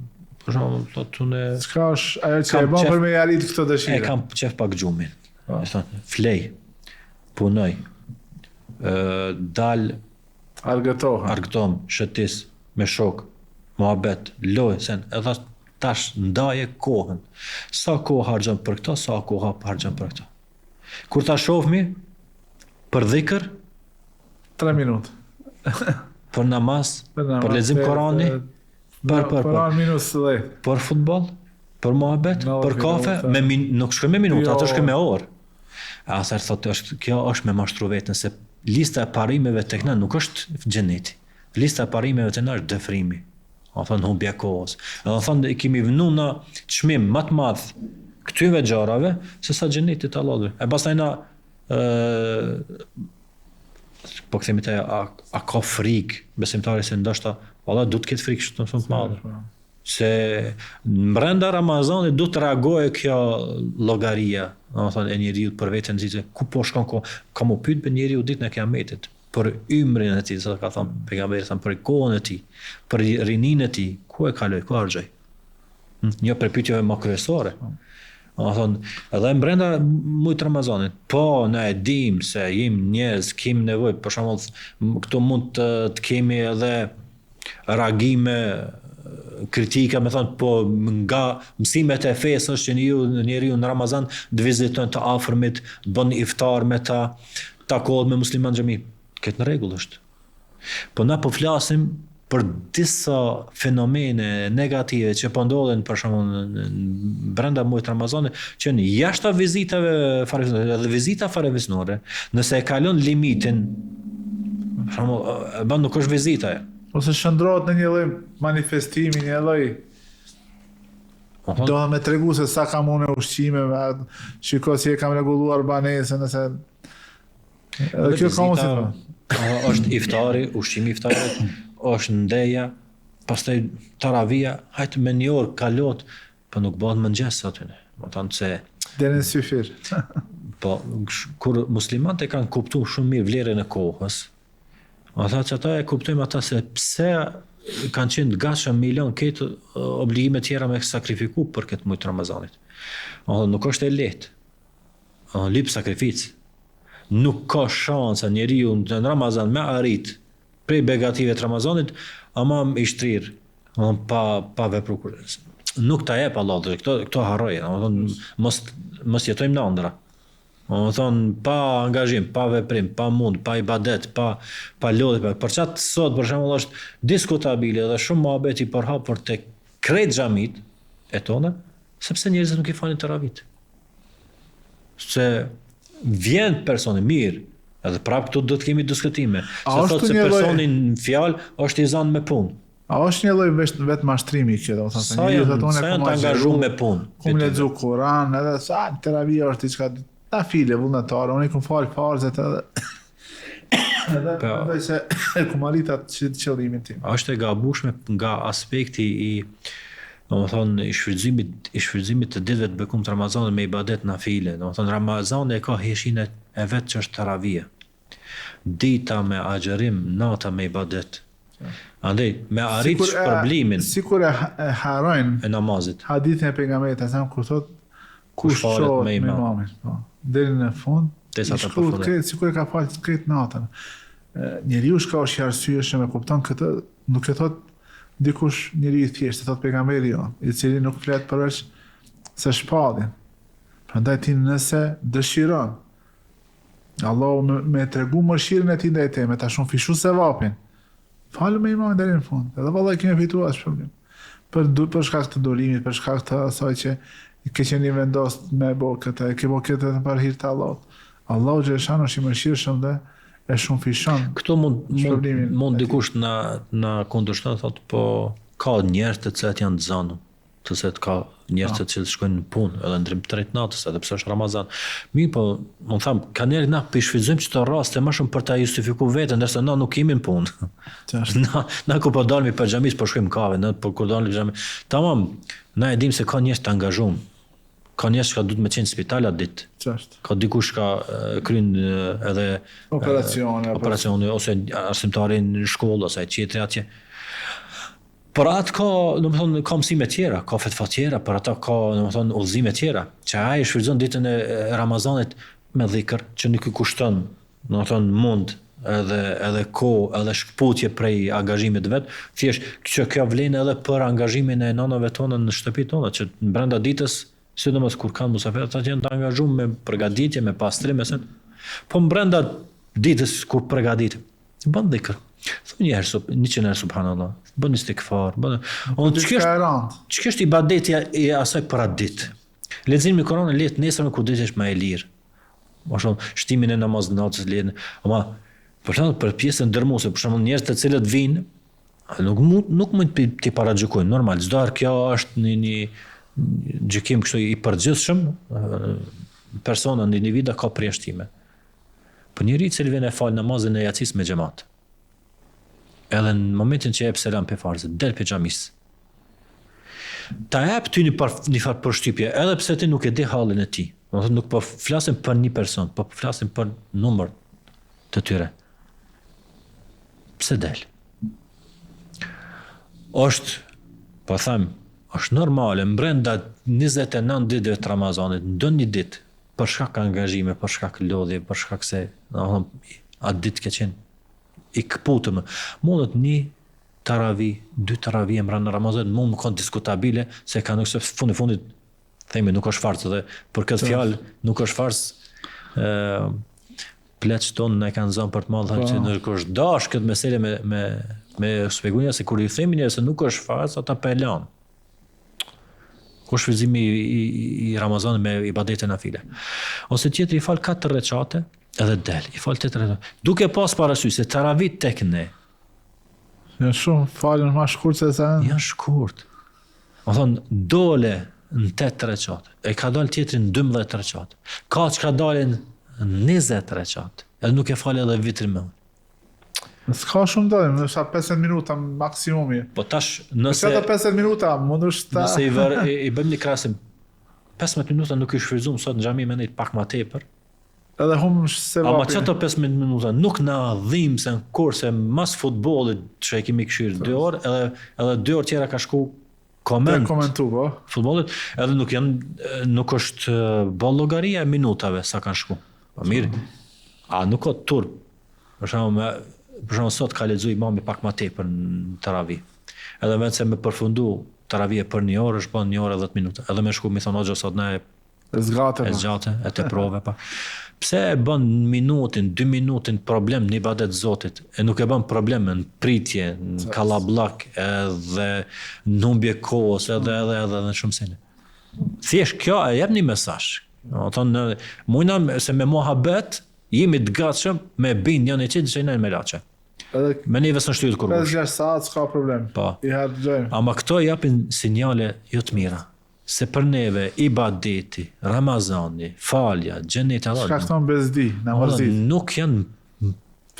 Për shembull, thotë unë Çka është ajo që e bën për me arrit këto dëshira? E kam qef pak gjumin. Po. I thonë, flej, punoj, ë dal argëtohem, argëtohem, shëtis me shok, muhabet, lojë, sen, edhe Tash ndaje kohën. Sa kohë harxhon për këto, sa kohë harxhon për këto. Kur ta shohmi për dhikr 3 minuta. për namaz, për, namaz, për lexim Kurani, për për për minus 10. Për futboll, për muhabet, për kafe, me min, nuk shkoj me minuta, jo. ato shkoj me orë. A atëherë thotë është kjo është me mashtru veten se lista e parimeve tek na nuk është xheneti. Lista e parimeve te na është dëfrimi. Domethonë humbja e kohës. Domethonë i kemi vënu na çmim më të madh këtyre gjërave se sa xhenetit të Allahut. E pastaj na ë po kthehemi te a, a ka frikë besimtari se ndoshta valla duhet të ketë frikë shumë shumë të madhe. Po. Se brenda Ramazanit duhet të reagojë kjo llogaria, domethonë e njeriut për veten e tij, ku po shkon ko, ka m'u pyet njeriu ditën e Kiametit për ymrin e tij, sa ka thënë pejgamberi thënë për kohën e tij, për rininë e tij, ku e kaloi, ku harxhoi. Hm, një prej pyetjeve më kryesore. Domethonë, edhe brenda mujit të Ramazanit, po ne e dim se jemi njerëz, kemi nevojë, për shembull, këtu mund të, të kemi edhe reagime kritika, me thonë, po nga mësimet e fesë është që njeriu, njeriu në Ramazan të viziton të afërmit, të bën iftar me ta, takohet me musliman xhami. Këtë në rregull është. Po na po flasim për disa fenomene negative që po ndodhin për shembull brenda muajit të Ramazanit, që janë jashtë vizitave farefisnore, edhe vizita farefisnore, nëse e kalon limitin, për shembull, e bën nuk është vizita ajo. Ose shndërrohet në një lloj manifestimi, një lloj Do me tregu se sa kam unë ushqime, shiko si e kam rregulluar banesën, nëse Edhe kjo ka mundësi. Është iftari, ushqimi i iftarit, është ndeja, pastaj taravia, hajt me një orë kalot, po nuk bëhet mëngjes aty. Domethonë se Deri në syfyr. po, kur muslimanët e kanë kuptu shumë mirë vlerën e kohës, ata që ata e kuptojmë ata se pse kanë qenë të gatshëm me i lon këto obligime tjera me sakrifiku për këtë muj të Ramazanit. Domethonë, nuk është e lehtë. Domethonë, lyp sakrificë. Nuk ka shansa njeriu në Ramazan me arrit prej begative të Ramazanit, ama i shtrirë, domethënë pa pa vepru kur. Nuk ta jep Allahu, dhe këto këto harroje, domethënë mos mos jetojmë në ëndra. Domethënë pa angazhim, pa veprim, pa mund, pa ibadet, pa pa lodhje, pa. Për qatë sot për shembull është diskutabile dhe shumë muhabet i përhapur tek krejt xhamit e tona, sepse njerëzit nuk i falin teravit. Se vjen personi mirë, edhe prapë këtu do të kemi diskutime. Se thotë se personi në fjalë është i zanë me punë. A është një lloj vetë vetëmashtrimi kjo, domethënë se njeriu thotë unë kam angazhuar me punë. Kum lexu Kur'an, edhe sa teravia është diçka nafile vullnetare, unë i kum fal farzet edhe edhe po. mendoj se e kum arrit atë qëllimin tim. Është e gabushme nga aspekti i domethënë i shfrytëzimit i shfrytëzimit të ditëve të bekum të Ramazanit me ibadet nafile. Domethënë Ramazani e ka hijeshinë e vet që është teravia. Dita me agjërim, nata me ibadet. Andaj me arrit shpërblimin sikur e, e harrojnë e namazit. Hadithin e pejgamberit a.s. kur thot kush çohet me imamin, po. Deri në fund, derisa të përfundojë. Krejt sikur e ka falë krejt natën. Njeriu çka është i arsyeshëm e kupton këtë, nuk e thot dikush njeri i thjeshtë, e thot pejgamberi jonë, i cili nuk flet përveç se shpalljen. Prandaj ti nëse dëshiron Allahu me, me tregu mëshirën e tij ndaj teje, me ta shumëfishu sevapin. Falu me imamin deri në fund. Edhe vallahi ke me fitu as problem. Për për shkak të durimit, për shkak të asaj që ke qenë i vendos me bo këtë, ke bo këtë edhe për hir të Allahut. Allahu xheleshanuhu është i mëshirshëm dhe e shumëfishon. Këtu mund mund, mund dikush na na kundërshton thotë po ka njerëz të cilët janë të zanun. të cilët ka njerëz të cilët shkojnë në punë edhe në drejt natës, edhe pse është Ramazan. Mirëpo, unë tham, ka njerëz na po i shfrytëzojmë qëto raste më shumë për ta justifikuar veten, ndërsa na nuk jemi në punë. na na kur po dalim prej xhamisë po shkojmë kafe, na po kur dalim xhami. Tamam, na e dimë se ka njerëz të angazhuar. Ka njerëz që duhet me qenë në spital atë ditë. Qartë. Ka dikush që kryen edhe operacione, operacione ose arsimtari në shkollë ose tjetri atje. Për atë ka, domethënë, ka mësime tjera, ka fetva tjera, për ata ka, domethënë, udhëzime tjera, që ai e shfrytëzon ditën e Ramazanit me dhikr, që nuk i kushton, domethënë, mund edhe edhe kohë, edhe shkëputje prej angazhimit të vet, thjesht që kjo vlen edhe për angazhimin e nënave tona në shtëpitë tona, që brenda ditës, sidomos kur kanë musafirë, ata janë të angazhuar me përgatitje, me pastrim, me sen. Po brenda ditës kur përgatit, Bën dhikr. Thuj një herë, 100 herë subhanallah. Bën istighfar, bën. Unë çka është rand. Çka është ibadeti i asaj për atë ditë. Leximi i Kuranit le të nesërmen kur dita është më e lirë. Më shumë shtimin e namazit natës lirë. Ama për shembull për pjesën dërmuese, për shembull njerëz të cilët vijnë nuk mund nuk mund t'i t'i paragjykojmë normal. Çdo herë kjo është një një gjykim kështu i përgjithshëm, persona në individa ka përjashtime. Po njeri i cili vjen e fal namazin e jacisë me xhemat. Edhe në momentin që jep selam pe farzit, del pe xhamisë. Ta jep ty një par, një farë përshtypje, edhe pse ti nuk e di hallin e tij. Domethënë nuk po flasim për një person, po flasim për numër të tyre. Pse del? Është, po them, është normale, mbrenda 29 ditëve të Ramazanit, ndonjë ditë, Për shkak angazhime, për shkak lodhje, për shkak se, domethënë, atë ditë ke qenë i këputëm. Mundet një taravi, dy taravi mbrenda Ramazanit, mund me konë diskutabile, se ka nuk se fundi fundit, themi nuk është farz dhe për këtë fjalë nuk është farz, ë pleqtë tonë na kanë zënë për të madhe po. që nuk është dash këtë mesele me me me shpjegu se kur i themi njerëzve se nuk është farz ata po e lanë. Ku shfrytëzimi i, i, i Ramazanit me ibadete nafile. Ose tjetri i fal katër reqate edhe del, i fal tetë reqate. Duke pas parasysh se taravit tek ne janë shumë falen më shkurt se sa janë shkurt. Domethonë dole në 8 reqate. E ka dal tjetri në 12 reqate. Ka çka dalin në 20 reqate. Edhe nuk e fal edhe vitrin më. S'ka shumë dallim, ndoshta 50 minuta maksimumi. Po tash, nëse Nëse ato 50 minuta mundesh ta Nëse i vër i, i bëjmë një krahasim. 15 minuta nuk i shfrytëzuam sot në xhami me nejt pak ma tepër. Edhe humbëm sevapin. Ama qato 15 minuta nuk na dhimbsen kurse mas futbollit që e kemi kqyr 2 orë, edhe edhe 2 orë tjera ka shku koment. Komentu, po. Futbollit, edhe nuk janë nuk është bo llogaria e minutave sa kanë shku. Po mirë. A nuk ka turp Për shembull, me, për shembull sot ka lexu imami pak ma tepër në teravi. Edhe në vend se me përfundu teravia për një orë, është bën një orë e 10 minuta. Edhe me shku me thonë hoxha sot na e E zgjate. E zgjate, e teprove pak. Pse e bën minutin, dy minutin problem në ibadet Zotit, e nuk e bën problem në pritje, në kallabllak, edhe në humbje kohës, edhe edhe edhe në shumë sene. Thjesht kjo e jep një mesazh. Do të thonë, mujna se me muhabet Jemi të gatshëm me bind njëri tjetrin që jena melaqe. Edhe me neve s'na shtyhet kurrkush. 5-6 saat s'ka problem. Po. I harxhojmë. Ama këto japin sinjale jo të mira. Se për neve ibadeti, Ramazani, falja, xheneti Allah. Shkakton bezdi, na mërzit. Nuk janë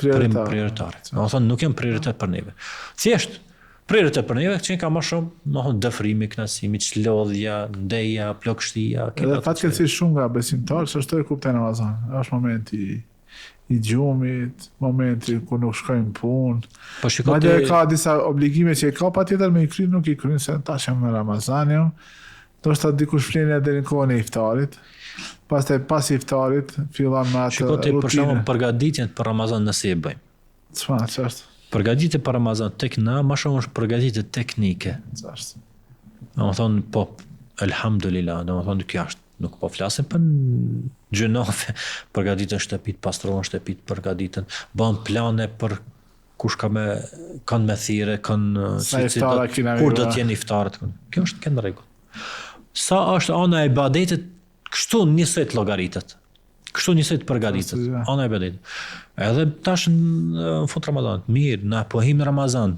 prioritare. Prioritare. Do të thonë nuk janë prioritet për neve. Thjesht prioritet për neve që ka më shumë, do të thonë dëfrimi, kënaqësimi, çlodhja, ndeja, plogështia, Edhe fatkeqësisht shumë nga besimtarët që ashtu e kuptojnë Ramazanin. Është momenti i gjumit, momenti ku nuk shkojnë në punë. Po shiko Madje ka disa obligime që i ka patjetër me i kry, nuk i kryen se tash jam në Ramazan jam. Ndoshta dikush flen deri në kohën e iftarit. Pastaj pas iftarit fillon me atë Shiko ti për shembull përgatitjen për Ramazan nëse e bëjmë. Çfarë, çfarë? Përgatitje për Ramazan tek na më shumë është përgatitje teknike. Çfarë? Domethënë po elhamdulillah, domethënë kjo është nuk po flasim për gjynahe, përgatiten shtëpitë, pastrohen shtëpitë, përgatiten, bën plane për kush ka me kanë me thirre, kanë si, si do, kur do të jenë iftarët. Kjo është në rregull. Sa është ana e ibadetit, kështu njësoj të llogaritet. Kështu njësoj të përgatitet. Ana e ibadetit. Edhe tash në fund të Ramazanit, mirë, na po him në Ramazan.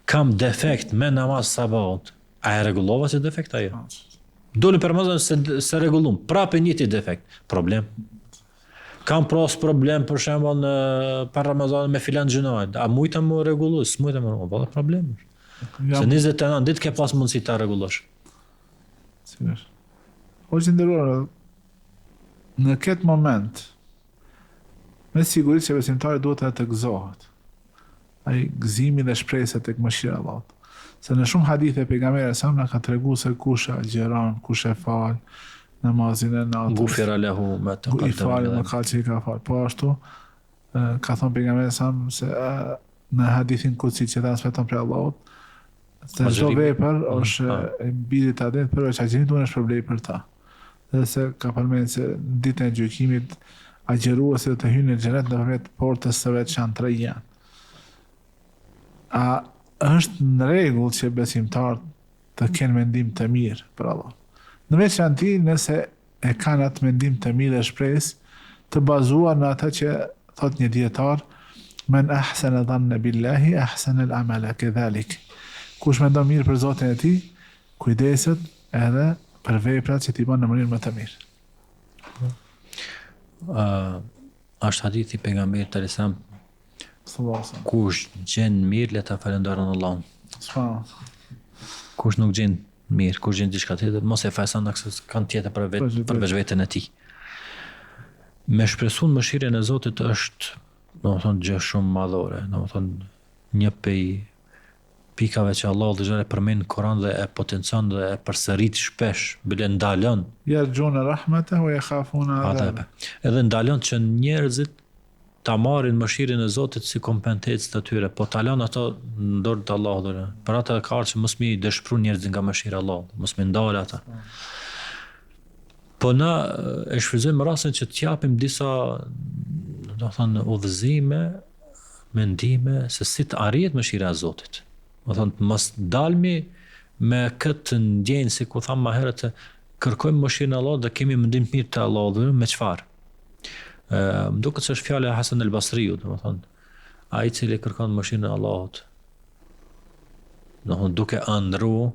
Kam defekt me namaz sabahut. A e rregullova si defekt ajo? Doli për Ramazan se se rregullum. Prapë njëjti defekt. Problem. Kam pas problem për shembull në para Ramazanit me filan gjynah. A mujta me rregullu? S'mujta me rregullu. Po problem. Ja. Se 29 ditë ke pas mundësi ta rregullosh. Sigurisht. Hoxhë i nderuar, në këtë moment, me siguri që besimtari duhet edhe të gëzohet. Ai gëzimi dhe shpresa tek mëshira e Allahut. Se në shumë hadithe pejgamberi alejhi selam na ka tregu se kush agjëron, kush e fal namazin e natës. Gufira lehu ma I falen mëkatet që i ka fal. Po ashtu ka thënë pejgamberi alejhi selam se në hadithin kudsi që transmeton prej Allahut se çdo vepër mm, është e birit të Ademit përveç agjërimit unë e shpërblej për ta. Dhe se ka përmend se në ditën e gjykimit agjëruesit do të hyjnë në xhenet nëpërmjet portës së veçantë Rejjan. A është në rregull që besimtarët të kenë mendim të mirë për Allah? Në veçanti nëse e kanë atë mendim të mirë dhe shpresë të bazuar në atë që thotë një dijetar, Men ahsana dhanna billahi ahsana al-amala kedhalik. Kush mendon mirë për Zotin e tij, kujdeset edhe për veprat që t'i bën në mënyrë më të mirë. Uh, është hadithi i pejgamberit alejhi selam Kush gjen mirë le ta falënderon Allahun. Kush nuk gjen mirë, kush gjen diçka tjetër, mos e fajson askënd tjetër për vet, përveç veten e tij. Me shpresu në mëshirën e Zotit është, domethënë, gjë shumë madhore, domethënë, një pej pikave që Allahu xhele e përmend në Kur'an dhe e potencon dhe e përsërit shpesh, bile ndalon. Jerxhune rahmetehu ve jehafune adhabe. Edhe ndalon që njerëzit ta marrin mëshirën e Zotit si kompetencë të tyre, po ta lënë ato në dorë të Allahut. Për atë ka ardhur që mos mi dëshpru njerëzit nga mëshira e Allahut, mos mi ndalë ata. Po na e shfrytëzojmë rastin që të japim disa, do të thonë, udhëzime, mendime se si të arrihet mëshira e Zotit. Do të thonë, mos dalmi me këtë ndjenjë sikur thamë më herët të kërkojmë mëshirën e Allahut dhe kemi mendim të mirë të Allahut, me çfarë? Ë, më duket se është fjala e Hasan el Basriut, domethënë, ai i cili kërkon mëshirën e Allahut, domethënë duke ëndrru,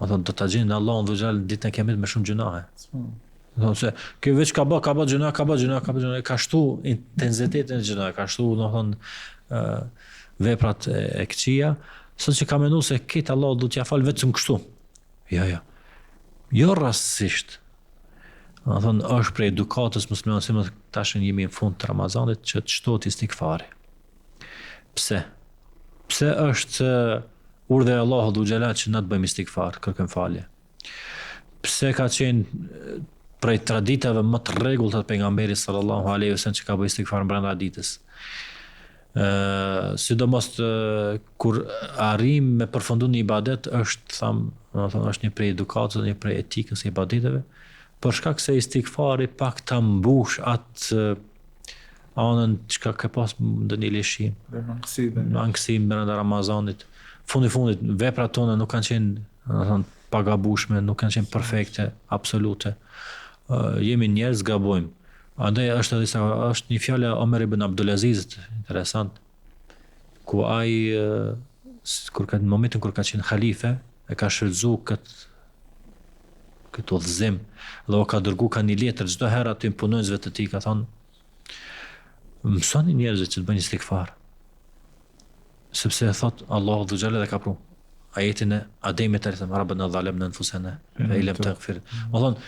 domethënë do ta gjejë Allahun dhul xhelal ditën e kiametit me shumë gjynahe. Domethënë se kjo veç ka bë, ka bë gjynah, ka bë gjynah, ka bë gjynah, ka shtu intensitetin e gjynah, ka shtu domethënë ë veprat e, e këqija, saqë ka mendu se këtë Allah do t'ia fal vetëm kështu. Jo, jo. Jo rastësisht. Domethënë, është prej edukatës muslimane, si më tash jemi në fund të Ramazanit, që të shtohet istigfari. Pse? Pse është urdhër i Allahut dhul xhelal që na të bëjmë istigfar, kërkojmë falje? Pse ka qenë prej traditave më të rregullta të pejgamberit sallallahu alaihi wasallam që ka bërë istigfar brenda ditës? Ë, sidomos të, kur arrijmë me përfundu një ibadet është tham, domethënë është një prej edukatës, një prej etikës së ibadeteve, për shkak se istigfari pak ta mbush atë anën çka ke pas ndonjë lëshim. Dhe mangësi dhe mangësi brenda Ramazanit. Fundi fundit veprat tona nuk kanë qenë, domethënë, pagabushme, nuk kanë qenë perfekte, absolute. Uh, jemi njerëz gabojmë. Andaj është edhe sa është një fjalë e Omer ibn Abdulazizit, interesant, ku ai kur ka në momentin kur ka qenë halife, e ka shfrytëzu këtë këtë udhëzim dhe o ka dërgu ka një letër çdo herë aty punonjësve të tij ka thonë mësoni njerëzit që të bëjnë istigfar sepse e thot Allahu dhul xhelal dhe ka pru ajetin e Ademit alejhi selam Rabbena dhalemna enfusena ve in lem tagfir domethonë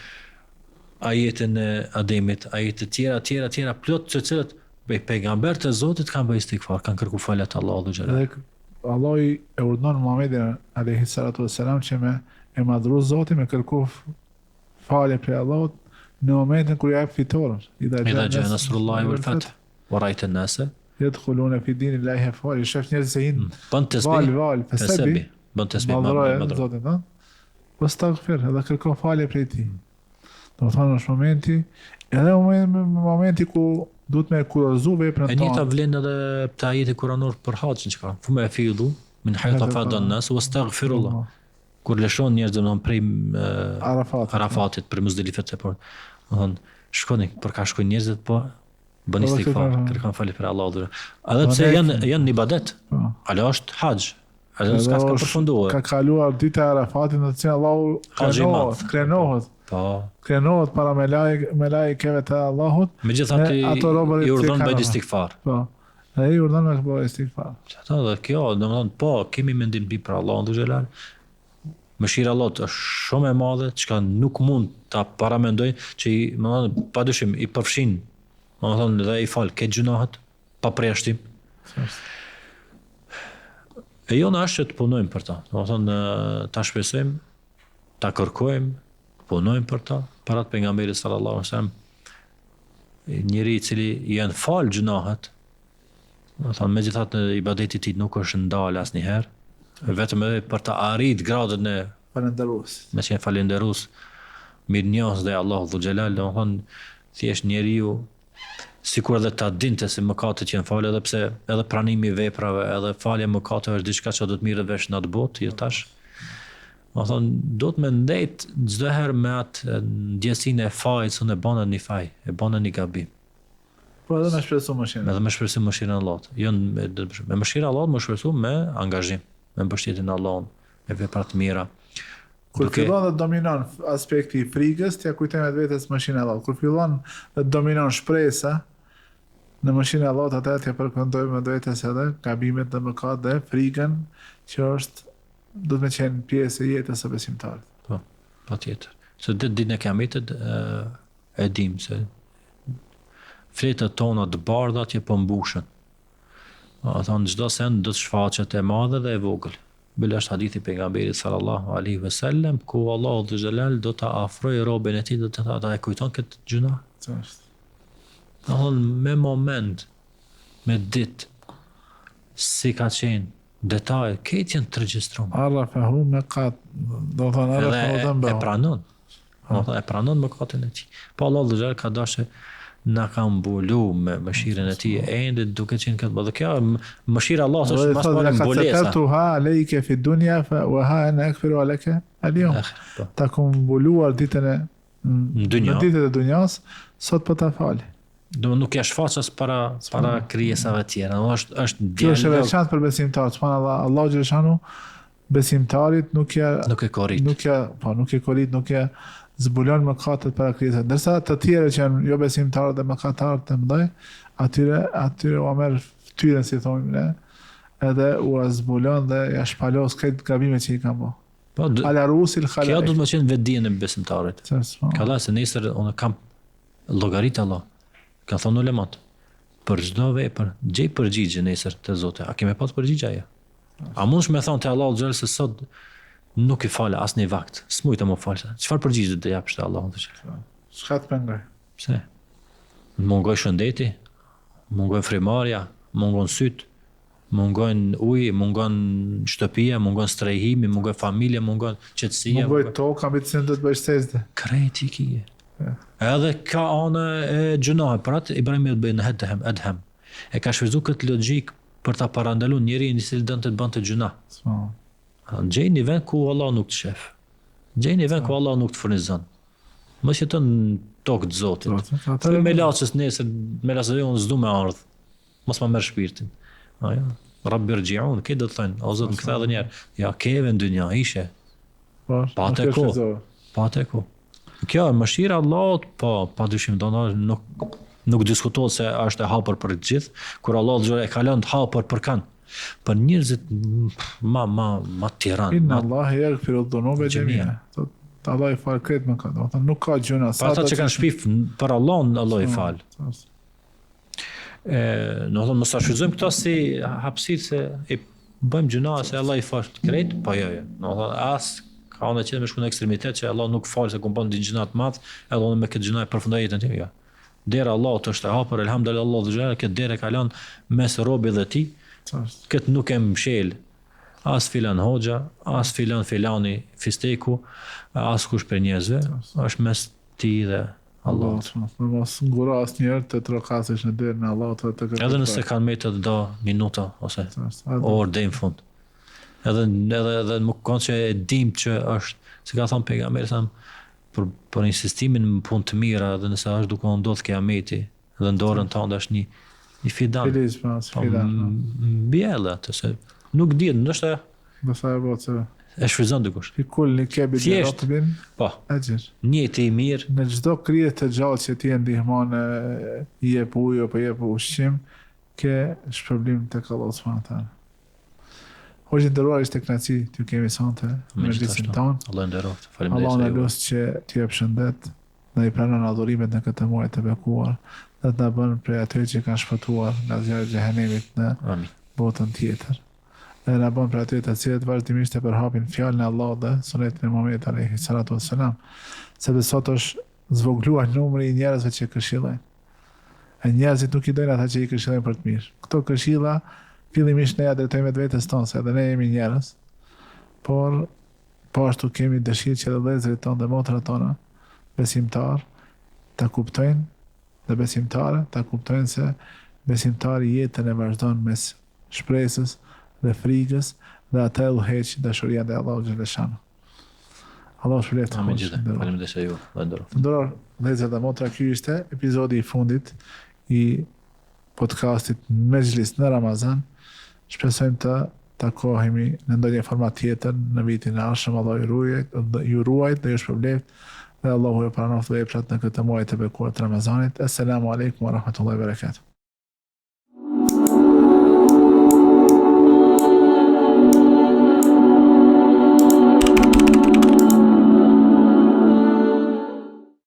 ajetin e Ademit ajetet tjera tjera tjera plot të cilët pejgamberët e Zotit kanë bërë istigfar kanë kërku falje te Allahu dhul xhelal Allahu e urdhënon Muhammedin alejhi salatu vesselam që me e madhru Zotin me kërku falje prej Allahut në momentin kur ja jep fitoren. Idha xhae nasrullahi wal fath wa ra'aita an-nasa yadkhuluna fi dinillahi afwaja. Shef njerëz se hin mm. bën tesbih. Val val fesebbih. Bën tesbih madhroje Zotin, ha? Wastagfir, edhe kërko falje prej tij. Domethonë është momenti, edhe momenti ku duhet me kurorëzu veprën tonë. E njëjta vlen edhe te ajeti kuranor për haxhin që ka. Thumme efidu, min hajthu efada en-nas, wastagfirullah. Kur lëshohen njerëzit, domethonë prej Arafatit, Arafatit prej Muzdelifes e por. Domethonë, shkoni, për ka shkojnë njerëzit, po bëni po, istigfar, kërkon falje prej Allahut. Edhe pse janë janë në ibadet. Po. Ala është haxh, Edhe s'ka s'ka përfunduar. Ka kaluar dita e Arafatit në të cilën Allahu krenohet, krenohet. Po. Krenohet para melai melaikeve të Allahut. Megjithatë ato robërit i urdhon bëjnë istigfar. Po. Dhe i urdhon me bë istigfar. Ato dhe kjo, domethënë po, kemi mendim mbi për Allahun dhul xhelal. Mëshira e Allahut është shumë e madhe, çka nuk mund ta paramendoj që i, domethënë, padyshim i përfshin, domethënë dhe i fal krejt gjynahet, pa përjashtim. E jona është që të punojmë për ta. Domethënë, ta shpresojmë, ta kërkojmë, të punojmë për ta, për atë pejgamberi sallallahu alaihi wasallam, njeri i cili i janë falë gjynahet, domethënë, megjithatë ibadeti i tij nuk është ndalë asnjëherë, vetëm edhe për të arrit gradën e falënderues. Me qenë falënderues, mirënjohës ndaj Allahut dhul xhelal, domethënë, thjesht njeriu Sikur edhe ta dinte se mëkatet janë falë edhe pse edhe pranimi i veprave edhe falja e mëkateve është diçka që do të merret vesh në atë botë, jo tash. Domethonë, duhet me ndejt çdo herë me atë ndjesinë e fajit, se unë e bana një faj, e bana një gabim. Po edhe me shpresu mëshirën. Edhe me shpresu mëshirën e Allahut. Jo me, me mëshirën e Allahut, me shpresu me angazhim, me mbështetjen e Allahut, me vepra të mira. Kur Duke... fillon dhe dominon aspekti i frigës, t'ia kujtojmë vetvetes mëshirën e Allahut. Kur fillon dhe dominon shpresa në mëshirën e Allahut, atëherë t'ia përkujtojmë vetvetes edhe gabimet dhe mëkatet dhe frigën që është duhet me qenë pjesë e jetës së besimtarit. Po, patjetër. Se ditë ditën e kiametit e, e dim se fletët tona të bardha atje po mbushen. Domethonë çdo send do të shfaqet e madhe dhe e vogël. Bile është hadithi i pejgamberit sallallahu alaihi wasallam ku Allahu dhul xhelal do ta afrojë robin e tij do të thotë a e kujton këtë gjynah? Ç'është? Domethonë me moment, me ditë si ka qenë detaje, krejt janë të regjistruar. Arrafahu mëkat, domethonë arrafahu dhanbahu. E pranon. Domethonë e pranon mëkatin e tij. Po Allahu dhul xhelal ka dashë na ka mbulu me mëshirën e tij ende duke qenë këtë. Dhe kjo mëshira e Allahut është më së pari mbulesa. Setertuha alejke fi dunja fa wa ha ana aghfiruha leke al-yawm. Po. Ta kom mbuluar ditën e në dynja. Në ditët e dunjas, sot po ta fal. Do nuk ja shfaq as para para krijesave të tjera. Do është është dialog. Kjo është e veçantë për besimtarët. Subhanallahu, Allahu xheleshanuhu besimtarit nuk ja nuk e korit. Nuk ja, po nuk e korit, nuk ja zbulon mëkatet para krijesave. Ndërsa të tjerë që janë jo besimtarë dhe mëkatarë të mëdhenj, atyre atyre ua merr fytyrën si thonë ne, edhe ua zbulon dhe ja shpalos krejt gabimet që i kanë bërë. Po, Ala ruusil Kjo khalaik. duhet me qenë vetëdijen e besimtarit. Qartë, po. Ka se nesër unë kam llogari te Allah. Ka thonë ulemat. Për çdo vepër, gjej përgjigje nesër te Zoti. A ke me pas përgjigje ajo? A mundesh me thonë te Allahu xhel se sot nuk i fala asnjë vakt. S'mujta me falë. Çfarë përgjigje do të japësh te Allahu xhel? Çka të pengoj? Pse? Mungoi shëndeti, mungoi frymarrja, mungon syt, mungon uji, mungon shtëpia, mungon strehimi, mungon familja, mungon qetësia. Mungoi toka mbi të cilën do të bësh sexhde. Krejt i kije. Edhe ka anë e gjynahe, për atë Ibrahim ibn Edhem, Edhem. E ka shfrytzu këtë logjikë për ta parandaluar njeriun i cili donte të bënte gjynah. Po. Gjej një vend ku Allah nuk të shef. Gjej një vend ku Allah nuk të furnizon. Mos jeto në tokë të Zotit. Atëherë melaqes nesër, melaqes unë s'du me ardh. Mos ma merr shpirtin. A ja. Rabbi rxhiun, këtë do të thonë, o Zot, më kthe edhe një herë. Ja, keve në dynja, ishe. Po, Pa të nuk e kohë. shfrytëzove. Pa të kohë. Kjo e mëshira e Allahut, po, pa dyshim, do të nuk nuk diskutohet se është e hapur për të gjithë, kur Allahu xhel e ka lënë të hapur për kanë. Për njerëzit ma ma ma tiran, Inna ma Allah yaghfiru dhunuba Xhemia. jami'a. Thot Allah i fal krejt mëkat. Do të thonë nuk ka gjynah. Për ata që kanë shpif për Allahun, Allahu i fal. Qartë. E, do të thonë mos ta shfrytëzojmë këto si hapësirë se i bëjmë gjynah se Allah i fal krejt, po jo, jo. Do të thonë as ka anë që me shku në ekstremitet që Allah nuk fal se kum bën një gjynah të madh, edhe unë me këtë gjynah e përfundoj jetën time, jo. Dera e Allahut është e hapur, elhamdulillah Allahu xhel këtë derë e ka lënë mes robit dhe tij. Qartë. Këtë nuk e mshel as filan hoxha, as filan filani fisteku, as kush prej njerëzve, është mes tij dhe Allahut. Allahut. Në mos nguro asnjëherë të trokasësh në derën e Allahut dhe të kërkosh. Edhe nëse kanë mbetur do minuta ose Qartë. orë deri në fund. Edhe edhe edhe nuk kanë që e dim që është, si ka thënë pejgamberi sa për për insistimin në punë të mira edhe nëse është duke u ndodh kiameti dhe në dorën tënde është një një fidan. Filiz, po, si Po, fidan. po. mbjellë atë se nuk dihet, ndoshta Do sa e bëtë se e shfrytëzon dikush. Fi kulli kebidin Thjesht. ratbin Po, exhir. njëti i mirë, Në çdo krijesë të gjallë që ti e ndihmon e, i jep ujë apo jep ushqim, ke shpërblim tek Allahu subhanahu wa taala. Hoxhë i nderuar ishte kënaqësi t'ju kemi sonte në me mexhlisin gjithashtu. tonë. Allahu nderoftë. Faleminderit. Allahu na sa ju. lus që t'ju jep shëndet, na i pranon adhurimet në këtë muaj të bekuar dhe të na bën prej atyre që kanë shpëtuar nga zjarri i xhehenemit në Amin. botën tjetër. Dhe na bën prej atyre të cilët vazhdimisht e përhapin fjalën e Allahut dhe sunetin e Muhamedit alayhi salatu wassalam, sepse sot është zvogëluar numri i njerëzve që këshillojnë. E njerëzit nuk i dojnë ata që i këshillojnë për të mirë. Këto këshilla fillimisht ne ja drejtojmë vetvetes tonë, se edhe ne jemi njerëz, por po ashtu kemi dëshirë që edhe vëllezërit tonë dhe motrat tona besimtar ta kuptojnë dhe besimtare ta kuptojnë se besimtari jetën e vazhdon mes shpresës dhe frigës dhe atë e udhëheq dashuria ndaj Allahut xhaleshanu. Allahu shpërbleftë. Amin hoxhë, gjithë. nderuar. Faleminderit sa ju. Allahu nderoftë. Të nderuar vëllezër dhe motra, ky ishte epizodi i fundit i podcastit Mexhlis në Ramazan. Shpresojmë të takohemi në ndonjë format tjetër në vitin e ardhshëm. Allahu ju ruajt, ju ruajt dhe ju shpërbleft dhe Allahu ju pranoftë veprat në këtë muaj të bekuar të Ramazanit. Esselamu alejkum wa rahmetullahi wa barakatuh.